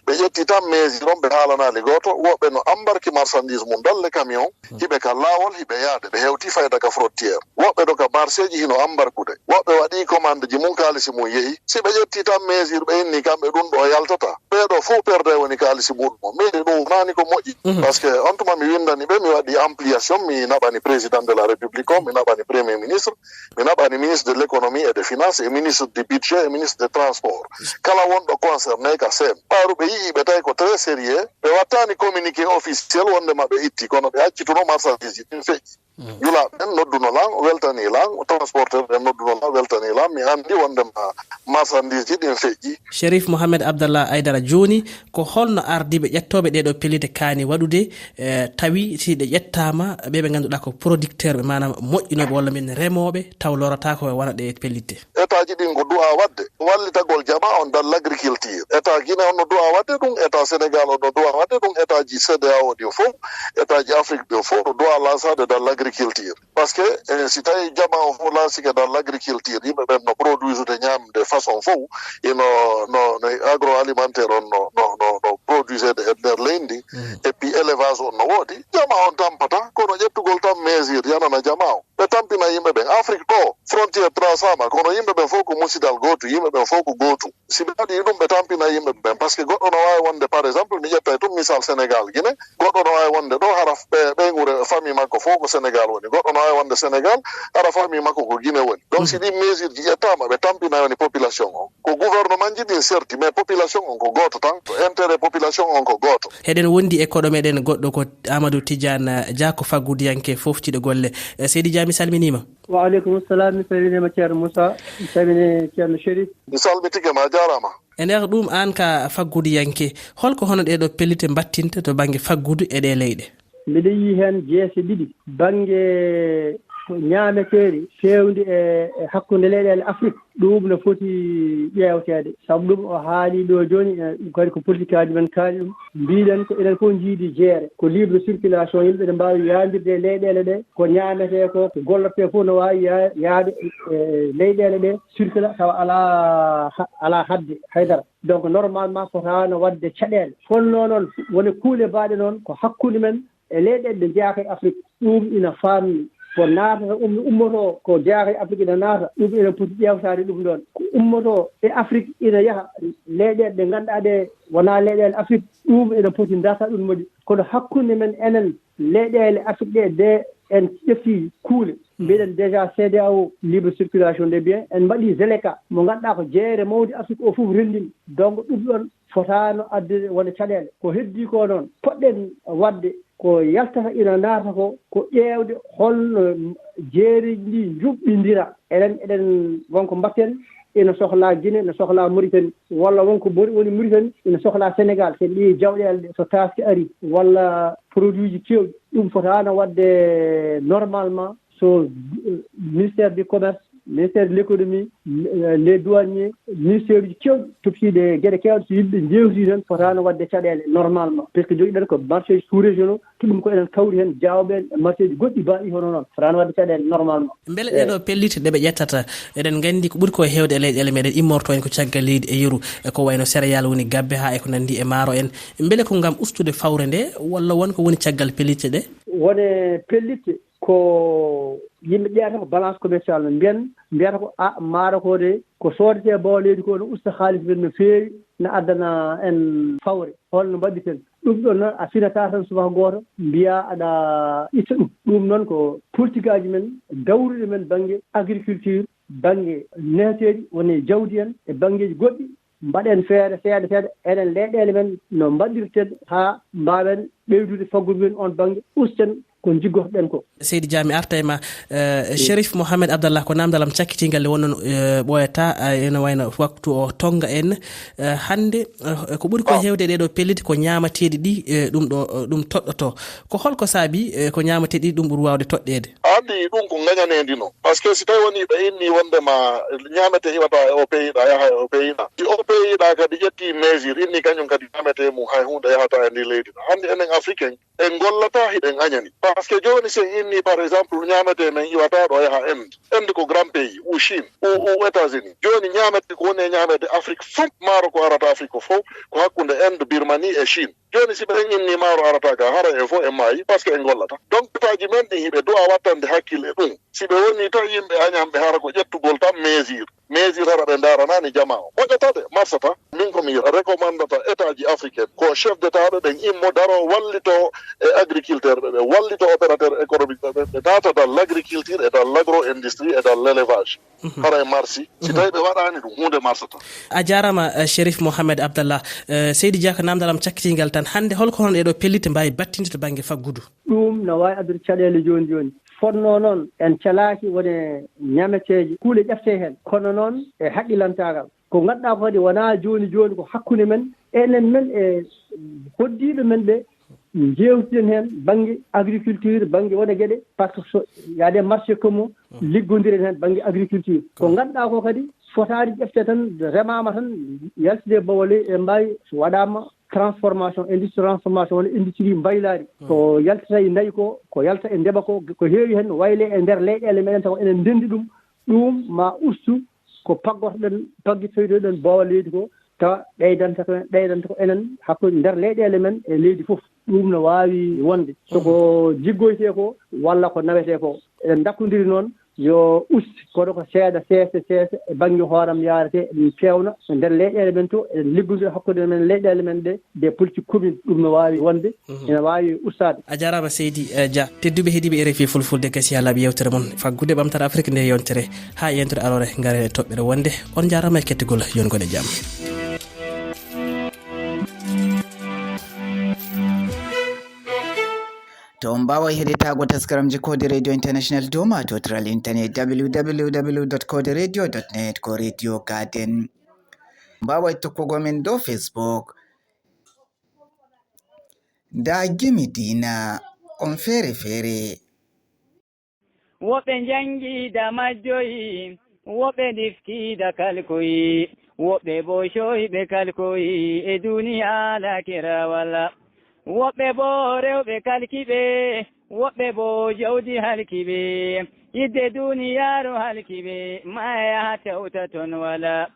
ɓe ƴetti tan mesure on, ɓe haalanaali gooto. Woɓɓe no ambarki marchandise mum dalle camion, hiɓe ka laawol, hiɓe yaade, ɓe hewti fayda ka frontière. Woɓɓe ɗo ka marché ji hino ambarkude. Woɓɓe waɗi commande ji mum, kaalisi mum yehi. Si ɓe ƴetti tan mesure, ɓe inni kamɓe ɗum ɗo yaltata. Ɓee ɗo fof perde woni kaalisi muɗum o. Mairie ɗum wonaani ko moƴƴi. Mhm. Parce que on tuma mi winndani ɓe, mi waɗi ampliation, mi naɓani président de la République on, mi naɓani premier ministre, mi naɓani ministre de l'économie et des finances, e ministre du budget, e ministre des transports. Kala wonɗo concerné ka seen. Ɓaaru ɓe yi'i ɓe tawi ko très sérieux, ɓe wattaani communiqué officiel wonde ma ɓe itti, kono ɓe accituno marchandise ɗin feƴƴi. Mm. Njulaa ɓen nodduno lan, o weltanii lan, transporteur ɓen nodduno lan, o weltanii lan. Mi anndi wonde ma marchandise ji ɗin feƴƴi. Sherif Mohamed Abdallah Aidara, jooni ko holno ardiiɓe ƴettooɓe ɗee ɗoo pellite kaani waɗude, eh, tawi si ɗe ƴettaama, ɓee ɓe ngannduɗaa ko producteur ɓe, maanaam moƴƴinooɓe walla min remooɓe, taw lorataako e wona ɗee pellitte? État ji ɗin ko du'a waɗde wallitagol jamaa on dans l'agriculture. État Guinée on no du'a waɗde ɗum, État Sénégal on no du'a waɗde ɗum, État ji C D A O ɗin fof, État ji Afrique ɗin fof no du'a lançade dans l'agriculture. Parce que, eh, si tawi jamaa on fof lancike dans l'agriculture, yimɓe ɓen no produisude ñamde façon fof, ino, no, no agroalimentaire on no, no, no, no produisede e nder leydi, mm, et puis élevage on no woodi, jamaa on tampata, kono ƴettugol tan mesure yanana jamaa on. Ɓe tampina yimɓe ɓen. Afrique ɗo, frontière traçama, kono yimɓe ɓen fof ko musidal gootu, yimɓe ɓen fof ko gootu. Si ɓe waɗi ɗum, ɓe tampina yimɓe ɓen. Parce que goɗɗo no waawi wonde, par exemple, mi ƴettay tun misal Sénégal, Guinée, goɗɗo no waawi wonde ɗo, hara ɓe, ɓeynguure famille makko fof ko Sénégal woni. Goɗɗo no waawi wonde Sénégal, hara famille makko ko Guinée woni. Donc, si ɗin mesure ji ƴettaama, ɓe tampina woni population on. Ko gouvernement ji ɗin serti, mais population on ko gooto tan. Intérêt population on ko gooto. Heɗen wondi e koɗo meɗen goɗɗo ko Amadou Tidiane Dia, ko faggudiyanke foftiɗo golle. Eh, Seydi Dia, mi salminiima. Wa aleykum salam, mi salminiima Ceerno Moussa, mi salmini Ceerno Chérif. Mi salmitike ma, a jaaraama. E nder ɗum, aan ka faggudiyanke, holko hono ɗee ɗoo pellite mbattinta to bannge faggudu e ɗee leyɗe? Miɗo yii heen jeese ɗiɗi. Bannge ko ñaameteeri feewndi e, e hakkunde leyɗeele Afrik, ɗum no foti ƴeewteede. Sabu ɗum o haali ɗo jooni, e, kadi ko politikaaji men kaali ɗum. Mbiɗen ko enen fof njiidi jeere, ko libre circulation, yimɓe ne mbaawi yaajirde e leyɗeele ɗe, ko ñaametee ko, ko gollotee fof no waawi ya-, yaade e leyɗeele ɗe, circula tawa alaa ha-, alaa haɗde haydara. Donc, normalement, fotaano waɗde caɗeele. Kono noon, woni kuule baaɗe noon, ko hakkunde men e leyɗeele ɗe jeyaa e Afrik. Ɗum ina faamni ko naatata, um-, ummotoo ko jeyaa e Afrik ina naata, ɗum ina poti ƴeewtaade ɗum ɗoon. Ko ummotoo e Afrik ina yaha leyɗeele ɗe ngannduɗaa ɗe wonaa leyɗeele Afrik, ɗum ina poti darta ɗum moƴƴi. Kono hakkunde men enen, leyɗeele Afrik ɗe, de en ƴetti kuule. Mbiɗen déjà C D A O, libre circulation des biens, en mbaɗi ZLECA, mo ngannduɗaa ko jeere mawde Afrik o fof renndini. Donc, ɗum ɗoon fotaano addude wonde caɗeele. Ko heddii ko noon, poɗɗen waɗde ko yaltata ina naata ko, ko ƴeewde holno jeereeji ndi njuɓɓindira. Enen, eɗen won ko mbaɗten, ina sohlaa Gine, ina sohlaa Mauritanie, walla won ko Mauritanie, woni Mauritanie, ina sohlaa Sénégal, so en ƴeewi jawɗeele ɗe, so taaske ari, walla produit ji keewɗi, ɗum fotaano waɗde normalement, so, eh, ministère du commerce, ministère de l'économie, eh, les douaniers, ministère uji keewɗi toppitiiɗe geɗe keewɗe, so yimɓe njeewtii tan, fotaano waɗde caɗeele normalement, parce que njogiɗen ko marché sous régionaux, to ɗum ko enen kawri heen, jaawɓe en e marché ji goɗɗi baaɗi hono noon, fotaano waɗde caɗeele normalement. Mbele ɗee ɗoo pellitte ɗe ɓe ƴettata, eɗen nganndi ko ɓuri ko heewde e leyɗeele meɗen immorto en ko caggal leydi e yeru, e ko wayno céréales woni gabbe haa e ko nanndi e maaro en, mbele ko ngam ustude fawre nde, walla won ko woni caggal pellitte ɗe? Wone pellitte ko yimɓe ƴeewata ko balance commerciale no mbiyan, mbiyata ko a maaro ko de ko soodetee bawal leydi ko no usta haalis men no feewi, na addana en fawre. Holno mbaɗirten? Ɗum ɗon noon a finata tan subaka gooto mbiya aɗa itta ɗum. Ɗum noon ko politique aji men, dawruɗe men bannge agriculture, bannge neeteeji, woni jawdi en e banngeeji goɗɗi. Mbaɗen feere seeɗa seeɗa, enen leyɗeele men no mbaɗirten haa mbaawen ɓeydude faggudu men on bannge, usten ko njiggotoɗen ko. Seydi Dia, mi arta e ma, eh, Chérif Mohamed Abdallah, ko namdal am cakkitingal nde wonno, eh, ɓooyata, eh, ene wayno waktu o tonnga en. Eh, hannde, eh, ko ɓuri ko heewde ɗee ɗoo pellitte ko ñaamateeɗi ɗi, eh, ɗum ɗo, eh, ɗum toɗɗoto. Ko holko saabi, eh, ko ñaamateeɗi ɗi ɗum ɓuri waawde toɗɗeede? Anndi ɗum ko ngañaneendi no. Parce que si tawi woni ɓe inni wondema ñaamete iwata e o pays ɗa, yaha e o pays ɗa. Si o pays ɗa kadi ƴetti mesure, inni kañum kadi ñaamete mum hay huunde yahata e ndi leydi ɗa. Anndi enen Africain, en ngollata hiɗen añani. Parce que jooni si en inni, par exemple, ñaamete men iwata ɗo yaha Inde. Inde ko grand pays, ou Chine, ou, ou États-Unis. Jooni ñaamete ko woni e ñaamete Afrique fof, maaro ko arata Afrique ko fof, ko hakkunde Inde, Birmanie e Chine. Jooni si ɓe inni maaro arata ga, hara e fof e maayi, parce que en ngollata. Donc, petaaji men ɗin hiɓe du'a wattande hakkille ɗum. Si ɓe woni tan yimɓe añanɓe hara ko ƴettugol tan mesure. Mesure hara ɓe ndaranani jama o. Moƴata de, marsata. Min ko mi recommandata état ji africaine, ko chef d'état ɓe ɓen immo daro wallito e agriculteur ɓe, ɓe wallito opérateur économique ɓe, ɓe, ɓe naata dans l'agriculture et dans l'agro-industrie et dans l'élevage. Mhm. Hara e marsi, si tawi ɓe waɗani ɗum, huunde marsata. A jaarama, eh, Chérif Mohamed Abdallah. Eh, Seydi Dia, ko namdal am cakkitingal tan. Hannde holko hono ɗee ɗoo pellitte mbaawi battinde to bannge faggudu? Ɗum no waawi addude caɗeele jooni jooni. Fotnoo noon, en calaaki wone ñameteeje, kuule ƴeftee heen. Kono noon, e haqqilantaagal. Ko ngannduɗaa ko kadi wonaa jooni jooni, ko hakkunde men, enen men e hoɗdiiɓe men ɓe, njeewtiden heen bannge agriculture, bannge wone geɗe, par ce que so yaade marché commun, liggondiren heen bannge agriculture. Ko ngannduɗaa ko kadi fotaani ƴefte tan, remaama tan, yaltide bawole, e mbaawi so waɗaama transformation, industrie transformation walla industrie mbaylaari. Ko yaltata e nayi ko, ko yalta e ndeɓa ko, ko heewi heen wayle e nder leyɗeele meɗen taw enen ndenndi ɗum. Ɗum ma ustu ko paggotoɗen, paggitoytoɗen boowa leydi ko, tawa ɓeydanta ko, ɓeydanta ko enen hakkunde nder leyɗeele men e leydi fof. Ɗum no waawi wonde. So ko jiggoytee ko walla ko nawetee ko. Eɗen ndakkondiri noon yo uste, kono ko seeɗa, seese, seese, e bannge hooram yaarete, eɗen peewna e nder leyɗeele men to, eɗen liggondira hakkunde men leyɗeele men ɗe, des politiques communes, ɗum no waawi wonde, ina waawi ustaade. A jaaraama, Seydi, eh, Dia. Tedduɓe heɗiiɓe R F I Fulfulde, gasi haa laaɓi yewtere mon faggude ɓamtaare Afrik nde yontere. Haa yewtere aroore, ngaren e toɓɓere wonde. On njaaraama e kettugol, yon ngon e jam. To on mbaaway heɗitaago taskaramji Koode Radio International dow maatotiral internet w w w dot koode radio dot net ko Radio Garden. Mbaaway tokkugo min dow Facebook. Ndaa gimi diina on feere-feere. Woɓɓe njanngi da majjoyi, woɓɓe ndifki da kalkoyi, woɓɓe boo cooyɓe kalkoyi e duniya laakira wala. Woɓɓe boo rewɓe kalki ɓe, woɓɓe boo jawdi halki ɓe, yidde duniyaaru halki ɓe, maaya tawta ton wala.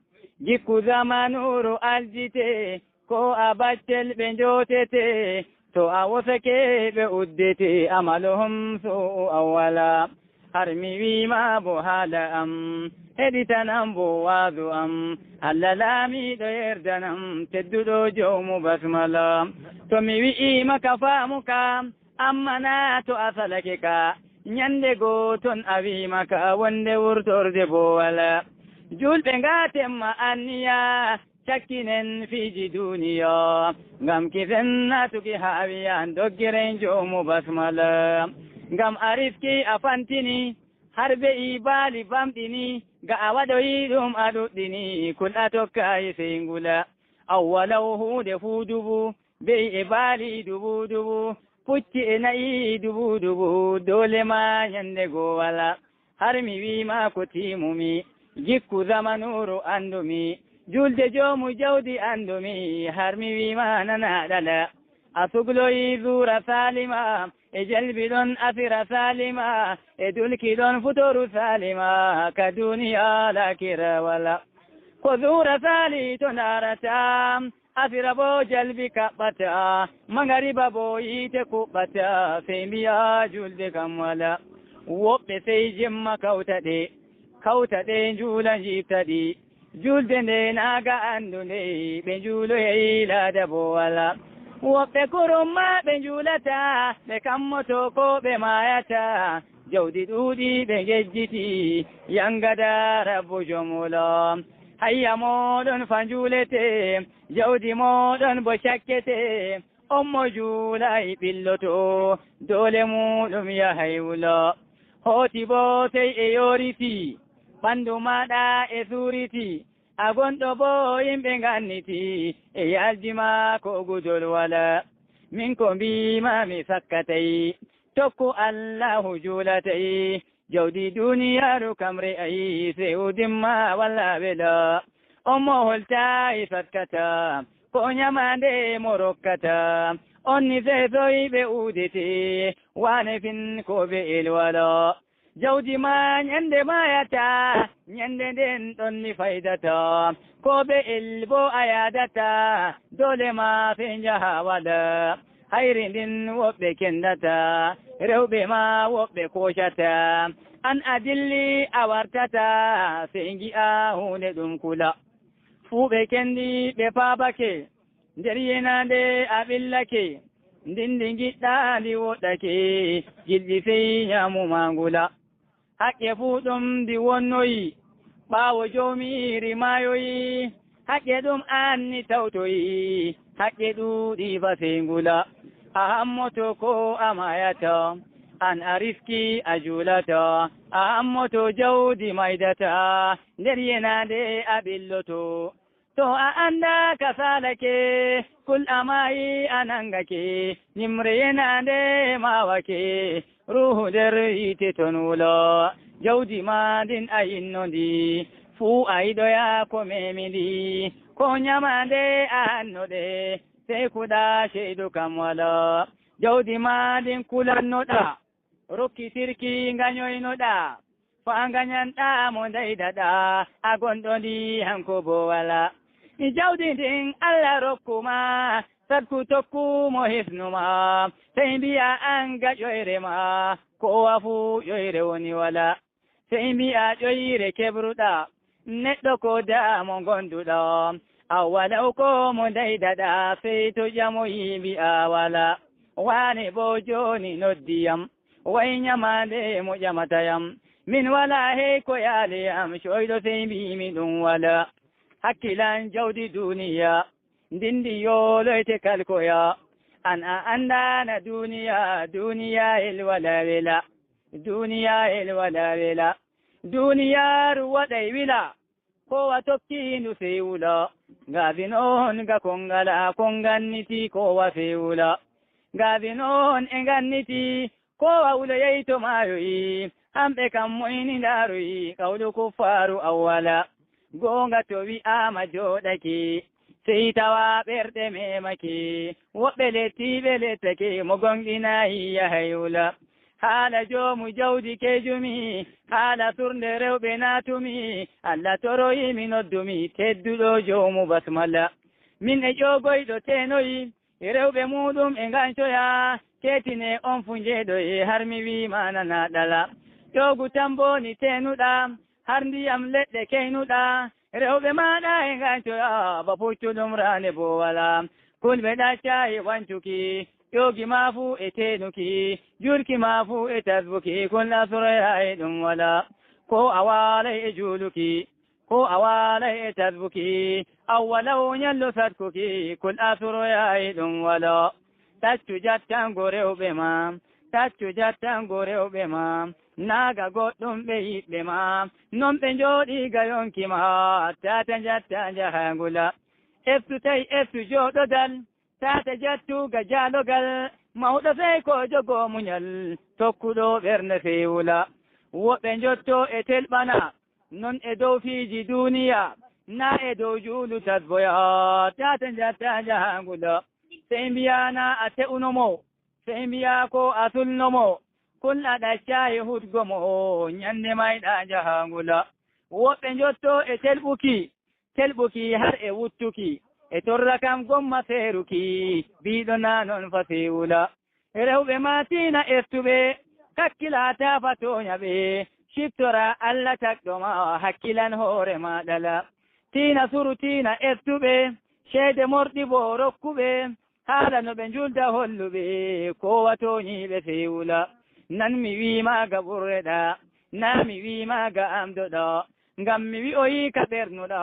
Jikku zamanuuru aljite, ko a baccel ɓe njootete, to a wosake ɓe uddete, amaluhum su'u awwala. Har mi wiima bo haala am, heɗitanam bo waazu am, Allah laamiiɗo yerdanam, tedduɗo joomu basmala. To mi wi'iima ka faamu ka, amma naa to a salake ka, nyande goo ton a wiima ka, wonde wurtorde bo wala. Julɓe ngaaten ma anniya, Cakkinen fiiji duuniya, ngam kisen naatuki haa wiyan doggiren joomu basmala. Ngam a riski a fantini, har be'i baali bamɗini, ga a waɗoyi ɗum a ɗuɗɗini, kul a tokkayi sey ngula. Awwalaw huunde fuu dubu, be'i e baali dubu dubu, pucci e na'i dubu dubu, doole ma nyande goo wala. Har mi wi'ma ko tiimumi, jikku zamanuuru anndumi, julde joomu jawdi anndumi, har mi wi'ma nana ɗala. A sugloyi zuura salima, e jalbi ɗon asira salima, e dulki ɗon futoru salima, ka duuniya laakira wala. Ko zuura sali to ndaarata, asira boo jalbi kaɓɓata, mangariba boo yiite kuɓɓata, sey mbi'a julde kam wala. Woɓɓe sey jemma kawta ɗe, kawta ɗe njuula njiipta ɗi. Julde nde naa ga anndu nde, ɓe njuuloyay laada boo wala. Woɓɓe kurum ma ɓe njuulata, ɓe kammoto koo ɓe maayata. Jawdi ɗuuɗi ɓe ngejjiti, yangada Rabbu jom wula. Hayya mooɗon fa njuulete, jawdi mooɗon boo cakkete. On mo juulaay ɓilloto, doole muuɗum yahay wula. Hooti boo sey e yooriti, ɓanndu maaɗa e suuriti. A gonɗo boo yimɓe nganniti, e yaldi ma ko gudol wala. Min ko mbi'ma mi sakkatay, tokku Allaahu juulatay. Jawdi duuniyaaru kam re'ay, sey udimma wala wela. On mo holtaay sakkata, ko nyamaande mo rokkata. On ni seesoy ɓe uudete, waane fin ko be el wala. Jawdi ma nyande maayata, nyande nden ɗon ni faydata. Ko be el boo a yaadata, doole ma sey njaha wala. Hayri ndin woɓɓe kendata, rewɓe ma woɓɓe koocata. An a dilli a wartata, sey ngi'a huunde ɗum kula. Fuu ɓe kendi ɓe paabake, nder yenaande a ɓillake. Ndin ndi ngiɗɗa ndi woɗɗake, gilɗi sey nyaamu ma ngula. Haqqe fuu ɗum ndi wonnoyi, ɓaawo joomiiri maayoyi. Haqqe ɗum an ni tawtoyi, haqqe ɗuuɗi ba sey ngula. A hammoto ko a maayata, an a riski a juulata. A hammoto jawdi maydata, nder yenaande a ɓilloto. To a annda ka saalake, kul a maayi a nangake, nimre yenaande maawake, ruuhu nder yiite ton wulo. Jawdi ma ndin a yinno ndi, fuu a yiɗoya ko memi ndi, ko nyamaande a hanno ɗe, sey kuɗa ceydu kam wala. Jawdi ma ndin kulannoɗa, rokkitirki ngaɲoynoɗa, faa ngaɲanɗa mo ndaydaɗa, a gonɗo ndi hanko boo wala. Jawdi ndin Allah rokku ma, sadku tokku mo hisnu ma, sey mbi'a an ga ƴoyre ma, kowa fuu ƴoyre woni wala. Sey mbi'a ƴoyre keɓruɗa, neɗɗo ko da mo ngonduɗa. Awwalaw ko mo ndaydaɗa, sey to ƴamoyi mbi'a wala. Waane boo jooni noddi yam, way nyamaande mo ƴamata yam. Min wala hey ko yaali yam, coyɗo sey mbi'mi ɗum wala. Hakkilan jawdi duuniya, ndin ndi yooloyte kalkoya. An a anndaana duuniya, duuniya hel wala wela. Duuniya hel wala wela. Duuniyaaru waɗay wila. Kowa tokki ndu sey wula. Ngaafin on ga kon ngala, kon nganniti kowa sey wula. Ngaafin on e nganniti, kowa wuloyay to maayoyi. Hamɓe kam moyni ndaaroyi, qawlu kuffaaru awwala. Goonga to wi'aama jooɗake, sey tawa ɓerɗe memake. Woɓɓe lettiiɓe lettake, mo gooŋɗinaay yahay wula. Haala joomu jawdi kejumi, haala surnde rewɓe naatumi. Allah toroyi mi noddumi, tedduɗo joomu basmala. Min e ƴoogoyɗo teenoyi, rewɓe muuɗum e ngaancoya. Keetine on fu njeeɗoye, har mi wi'ma nana ɗala. Ƴoogu tambooni teenuɗa, har ndiyam leɗɗe keynuɗa. Rewɓe maaɗa e ngaancoya, ba puccu ɗum raane boo wala. Kulɓe ɗaccaay wancuki, ƴoogi ma fuu e teenuki, jurki ma fuu e tasbuki, kul a soroyaay ɗum wala. Ko a waalay e juuluki, Ko a waalay e tasbuki, awwalaw ñallu satkuki, kul asuroyaay ɗum wala. Taccu jattango rewɓe ma, taccu jattango rewɓe ma, naaga goɗɗum ɓe yiɓɓe ma, non ɓe njooɗi ga yonki ma, tata jatta njahaangula. Eftu tay eftu jooɗodal, tata jattu ga jaalogal, mawɗo sey ko jogo muñal, tokkuɗo ɓernde sey wula. Woɓɓe njotto e telɓana, non e dow fiiji duuniya, na e dow juulu tasboya, tata jatta njahaangula. Sey mbiya na a te'uno mo, sey mbiya ko a sulno mo, kul a ɗaccayi hutgo mo, ñande mayɗa njahaangula. Woɓɓe njotto e telɓuki, telɓuki har e wuttuki, e torra kam gomma feeruki, biiɗo na non fa sey wula. Rewɓe ma tiina eftuɓe, kakkila ta fa tooña ɓe, ciftora Alla tagɗo ma, hakkilan hoore ma ɗala. Tiina suru tiina eftuɓe, ceede morɗi bo rokkuɓe, haala no ɓe njulda holluɓe, kowa tooñiiɓe sey wula. Nan mi wiima ga ɓurreɗa, na mi wiima ga amdoɗa, ngam mi wi'oyi ka ɓernuɗa,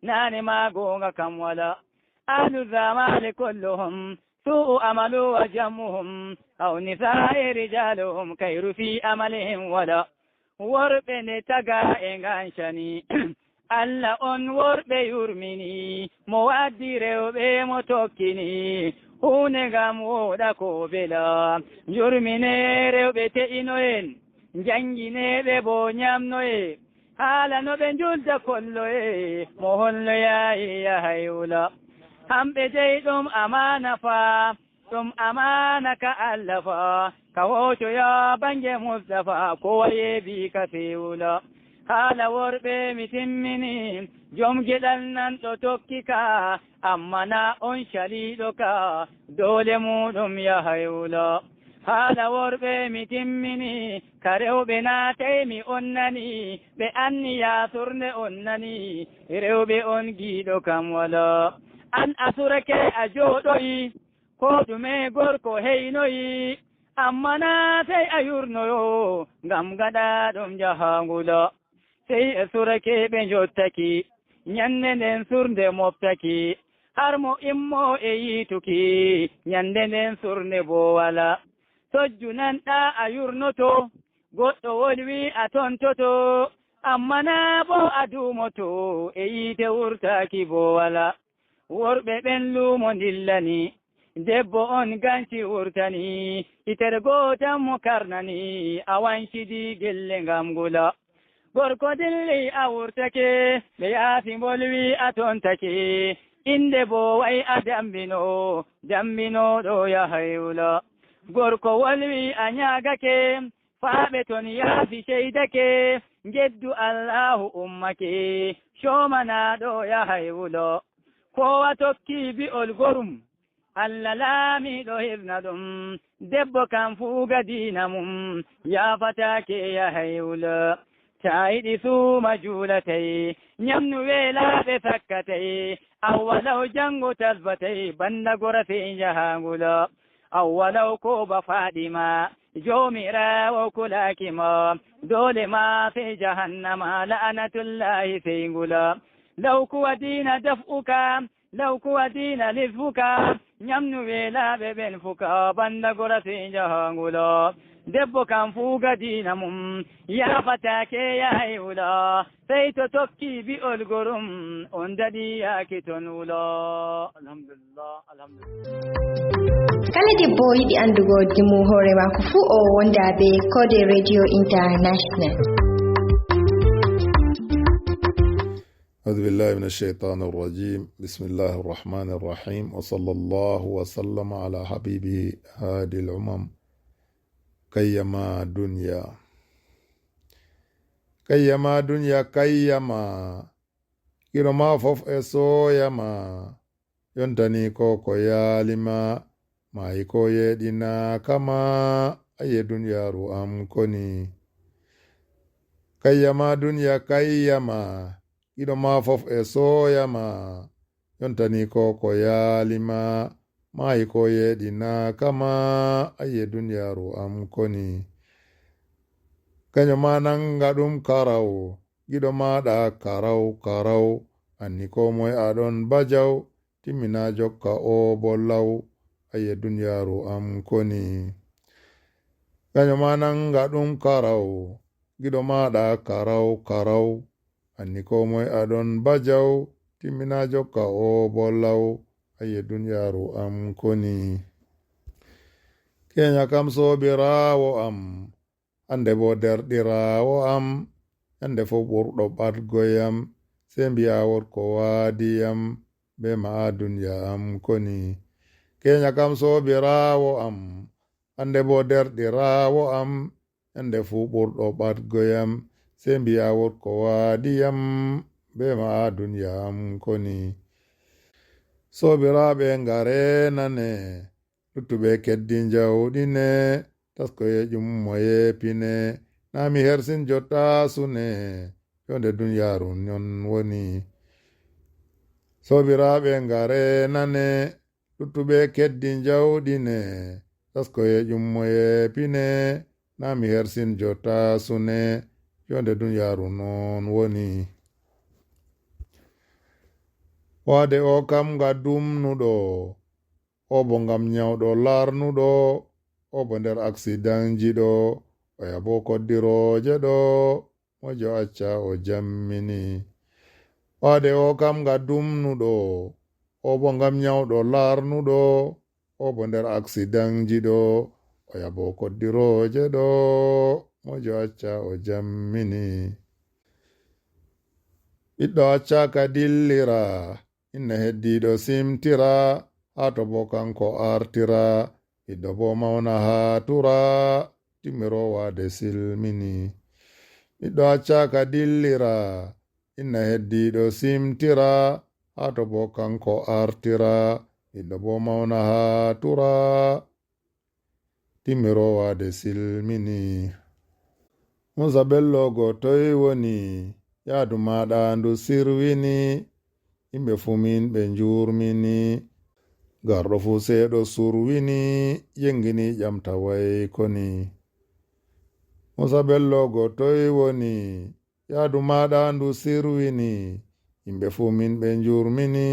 naane ma goonga kam wala. Ahlu zamani kulluhum su'u amalu wa jammuhum, aw nisa'i rijaluhum kayru fi amalihim wala. Worɓe nde taga e ngancani, Alla on worɓe yurmini, mo waddi rewɓe mo tokkini, huunde ngam wooɗa ko bela. Yurmine rewɓe te'inoyen, njanngineɓe bo ñamnoye, haala no ɓe njulda kolloye, mo holloyayi yahay wula. Hamɓe dey ɗum amaana fa, ɗum amaana ka Alla fa, ka hoocoya bannge Mustafa, ko wayeebi ka sey wula. Haala worɓe mi timmini, jom geɗal nan ɗo tokki ka, amma na on caliiɗo ka, doole muuɗum yahay wula. Haala worɓe mi timmini, ka rewɓe naatay mi on nani, ɓe anniya surnde on nani, rewɓe on giiɗo kam wala. An a surake a jooɗoyi, ko ɗume gorko heynoyi, amma na sey a yurnoyo, ngam gaɗa ɗum jahaangulo. Sey e surake ɓe njottaki, ñande nden surnde moftaki, har mo immo e yiituki, ñande nden surnde bo wala. Sojju nanɗa a yurnoto, goɗɗo wolwi a tontoto, amma na bo a duumoto, e yiite wurtaaki bo wala. Worɓe ɓen luumo ndillani, debbo on ganci wurtani, itere gootan mo karnani, a wancidi gelle ngam ngula. Gorko dilli a wurtake, ɓe yaasi mbolwi a tontake, innde bo way a dambino, dambinooɗo yahay wula. Gorko wolwi a ñaagake, faaɓe ton yaasi ceydake, ngeddu Allaahu ummake, coomanaaɗo yahay wulo. Koowa tokki bi'ol gorum, Alla laamiiɗo hisna ɗum, debbo kam fuu ga diina mum, yaafataake yahay wulo. Taa yiɗi suuma juulatay, ñamnu weelaaɓe sakkatay, awwalaw janngo tasbatay, bannda gora sey njahaangulo. Awwalaw ko ba Faɗima, Joomiraawo kulaaki mo, doole ma sey jahannama, la'anatullaahi sey ngula. Law kuwa diina daf'uka, law kuwa diina lisfuka, ñamnu weelaaɓe ɓen fuka, bannda gora sey njahaangulo. Debbo kam fuu ga diina mum, yaafataake yahay wula. Sey to tokki bi'ol gorum, on daɗi yaaki ton wulo. Alhamdulillah, alhamdulillah. Kala debbo yiɗi anndugo dimu hoore maako fuu, o wonda be Kode Radio International. أعوذ بالله من الشيطان الرجيم. بسم الله الرحمن الرحيم. وصلى الله وسلم على حبيبه هادي الأمم. Kayyama duniya. Kayyama duniya, kayyama. Giɗo ma fof e sooyama. Yontani ko ko yaalima. Maayi ko yeɗina kama. Aye duniyaaru am koni. Kayyama duniya, kayyama. Giɗo ma fof e sooyama. Yontani ko ko yaalima. Maayi ko yeɗina kama. Aye duniyaaru am koni. Kañum ma nanga ɗum karaw. giɗo maaɗa karaw karaw, anni ko moye aɗon bajaw, timmina jokka o bo law, aye duniyaaru am koni. Gaño ma nanga ɗum karaw, giɗo maaɗa karaw karaw, anni ko moye aɗon bajaw, timmina jokka o bo law, aye duniyaaru am koni. Keña kam soobiraawo am, ande bo derɗiraawo am, ñande fof ɓurɗo ɓadgoyam, sey mbiya wot ko waadiyam, be ma a duniya am koni. Keña kam soobiraawo am, ande bo derɗiraawo am, ñande fuu ɓurɗo ɓadgoyam, sey mbiya wot ko waadiyam, be ma a duniya am koni. Soobiraaɓe ngare nane, luttuɓe keddi njawɗine, taskoye ƴummoye pine, na mi hersin jotta sune, jonde duniyaaru non woni. Soobiraaɓe ngare nane, luttuɓe keddi njawɗine, taskoye ƴummoye pine, na mi hersin jotta sune, jonde duniyaaru non woni. Waade o kam nga dumnuɗo, o bo ngam ñawɗo laarnuɗo, o bo nder aksidanji ɗo, oya bo koddirooje ɗo, mojo acca o jammini. Waade o kam nga dumnuɗo, o bo ngam ñawɗo laarnuɗo, o bo nder aksidanji ɗo, oya bo koddirooje ɗo, mojo acca o jammini. Ɓiɗɗo acca ka dillira, inna heddiiɗo simtira, haa to bo kanko artira, ɓiɗɗo bo mawna haa tura, timmiro waade silmini. Ɓiɗɗo acca ka dillira, inna heddiiɗo simtira, haa to bo kanko artira, ɓiɗɗo bo mawna haa tura, timmiro waade silmini. Musa Bello go toy woni, yaadu maaɗa ndu sirwini, yimɓe fuu min ɓe njurmini, garɗo fuu seeɗo surwini, yengini ƴamta way koni. Musa Bello go toy woni, yaadu maaɗa ndu sirwini, yimɓe fuu min ɓe njurmini,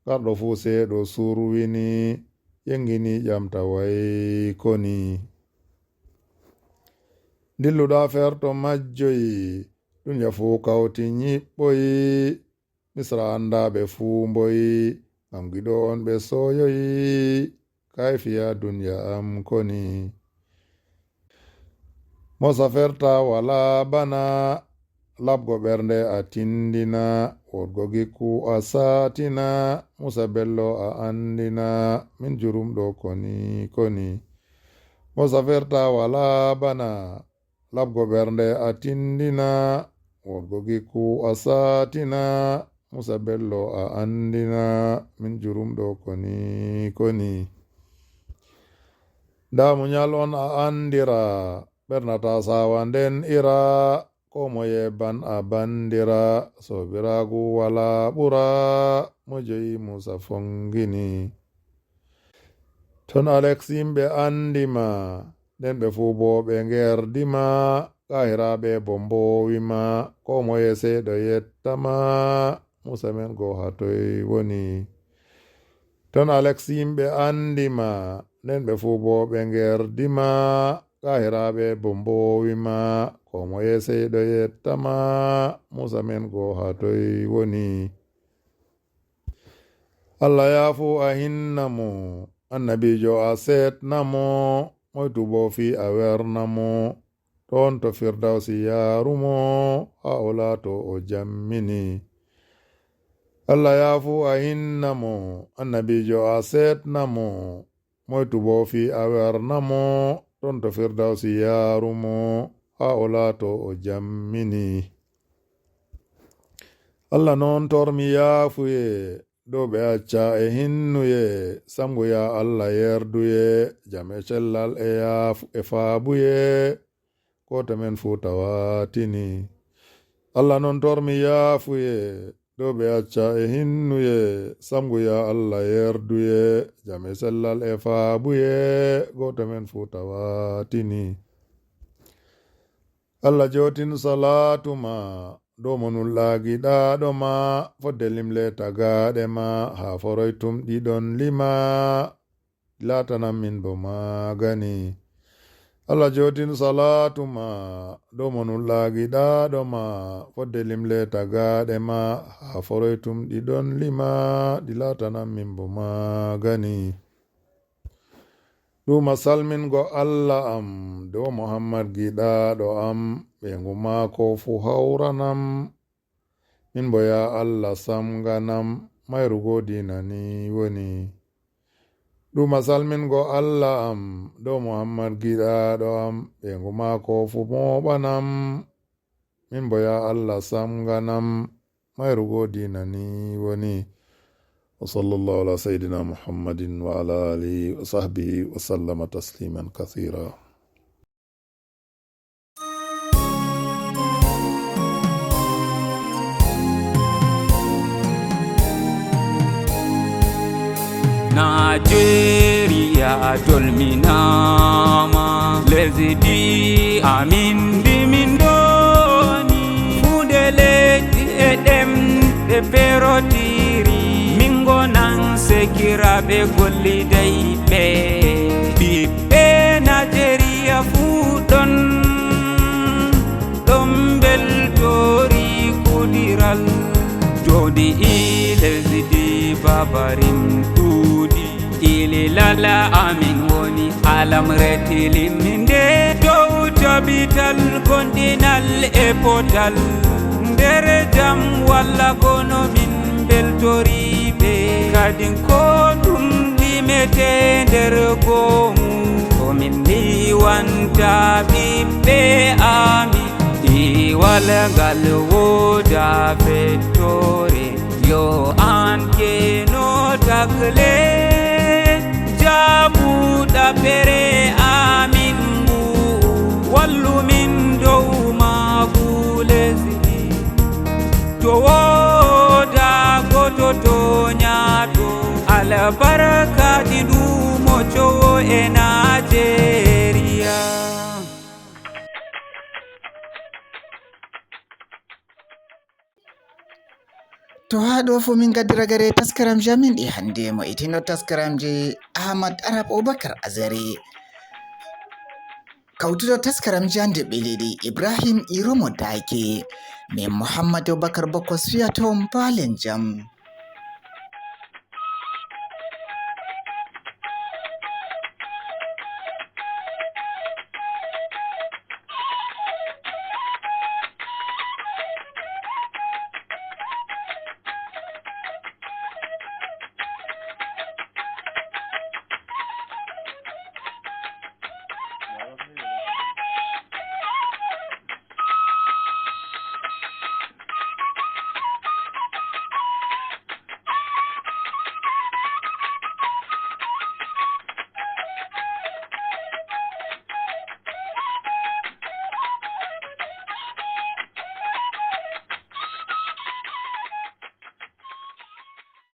garɗo fuu seeɗo surwini, yengini ƴamta way koni. Dilluɗa ferto majjoyi, duniya fuu kawti ñiɓɓoyi, Misra annda ɓe fuu mboyi, ngam giɗo on ɓe soyoyi, kayfiya duniya am koni. Mo saferta wala bana, labgo ɓernde a tindina, wodgo gikku a satina, Musa Bello a andina, min jurumɗo koni koni. Mo saferta wala bana, labgo ɓernde a tindina, wodgo gikku a satina, Musa Bello a andina, min jurumɗo koni koni. Nda muñal on a andira, ɓernata sawa nden ira, ko moye ban a bandira, sobiragu wala ɓura, mo jeyi Musa fongini. Ton Alex yimɓe andi ma, nden ɓe fuu bo ɓe ngerdi ma, kahiraɓe bo mbowi ma, ko moye sey ɗo yetta ma, Musa men go ha toy woni. Ton Alex yimɓe andi ma, nden ɓe fuu bo ɓe ngerdi ma, kahiraɓe bo mbowi ma, ko moye sey ɗo yetta ma, Musa men go ha toy woni. Allah yaafu a hinna mo, annabiijo a seetna mo, moytu bo fii a werna mo, toon to Firdawsi yaaru mo, haa o laato o jammini. Allah yaafu a hinna mo, annabiijo a seetna mo, moytu bo fii a werna mo, toon to Firdawsi yaaru mo, haa o laato o jammini. Allah noon tormi yaafuye, dow ɓe acca e hinnuye, samgu ya Allah yerduye, jam e cellal e yaafu e faabuye, gooto men fuu tawatini. Allah noon tormi yaafuye, dow ɓe acca e hinnuye, samgu ya Allah yerduye, jam e cellal e faabuye, gooto men fuu tawatini. Allah jootin salaatu ma, dow mo nulɗaa giɗaaɗo ma, fodde limle tagaaɗe ma, haa foroy tum ɗi ɗon lima, ɗi laatanan min bo maagani. Allah jootin salaatu ma, dow mo nulɗaa giɗaaɗo ma, fodde limle tagaaɗe ma, haa foroy tum ɗi ɗon lima, ɗi laatanan min bo maagani. Ɗuma salmingo Allah am, dow Muhammad giɗaaɗo am, ɓeyngu maako fu hawranam. Min bo, yaa Allah, samnganam, mayrugo diina ni woni. Ɗuma salmingo Allah am, dow Muhammad giɗaaɗo am, ɓeyngu maako fu mooɓanam. Min bo, yaa Allah, samnganam, mayrugo diina ni woni. وصلى الله على سيدنا محمد وعلى آله وصحبه وسلم تسليما كثيرا. Najeriya dolminaama, lesdi amin ndi min ndoni. Fuunde leƴƴi e ɗemɗe perotiri, min ngonan sekiraaɓe gollidayɓe. Ɓiɓɓe Najeriya fuu ɗon, ɗon mbeltori kudiral. Jooɗi e lesdi babarim ɗuuɗi. Ililala amin woni alamre tiliminde dow tabital gondinal e potal. Nder jam walla kono min mbeltori ɓe. Kadin ko ɗum limete nder goomu. Ko min liwanta ɓiɓɓe amin. Iwal ngal wooda fettore. Yo an keno tagle, jabuɗa pere amin ngu, wallu min dow maagu lesdi. To wooda goto to nyaato, albarkaji ɗum o cowo e Najeriya. To haa ɗo fuu min ngaddi ragare taskaramji amin ɗi hannde, mo etino taskaramji Ahmad Arab Abubakar Azare. Kawtuɗo taskaramji hannde ɓeleɗi Ibrahim Iromo Dake. Min Muhammad Abubakar Bokos fiyatoo on paalen jam.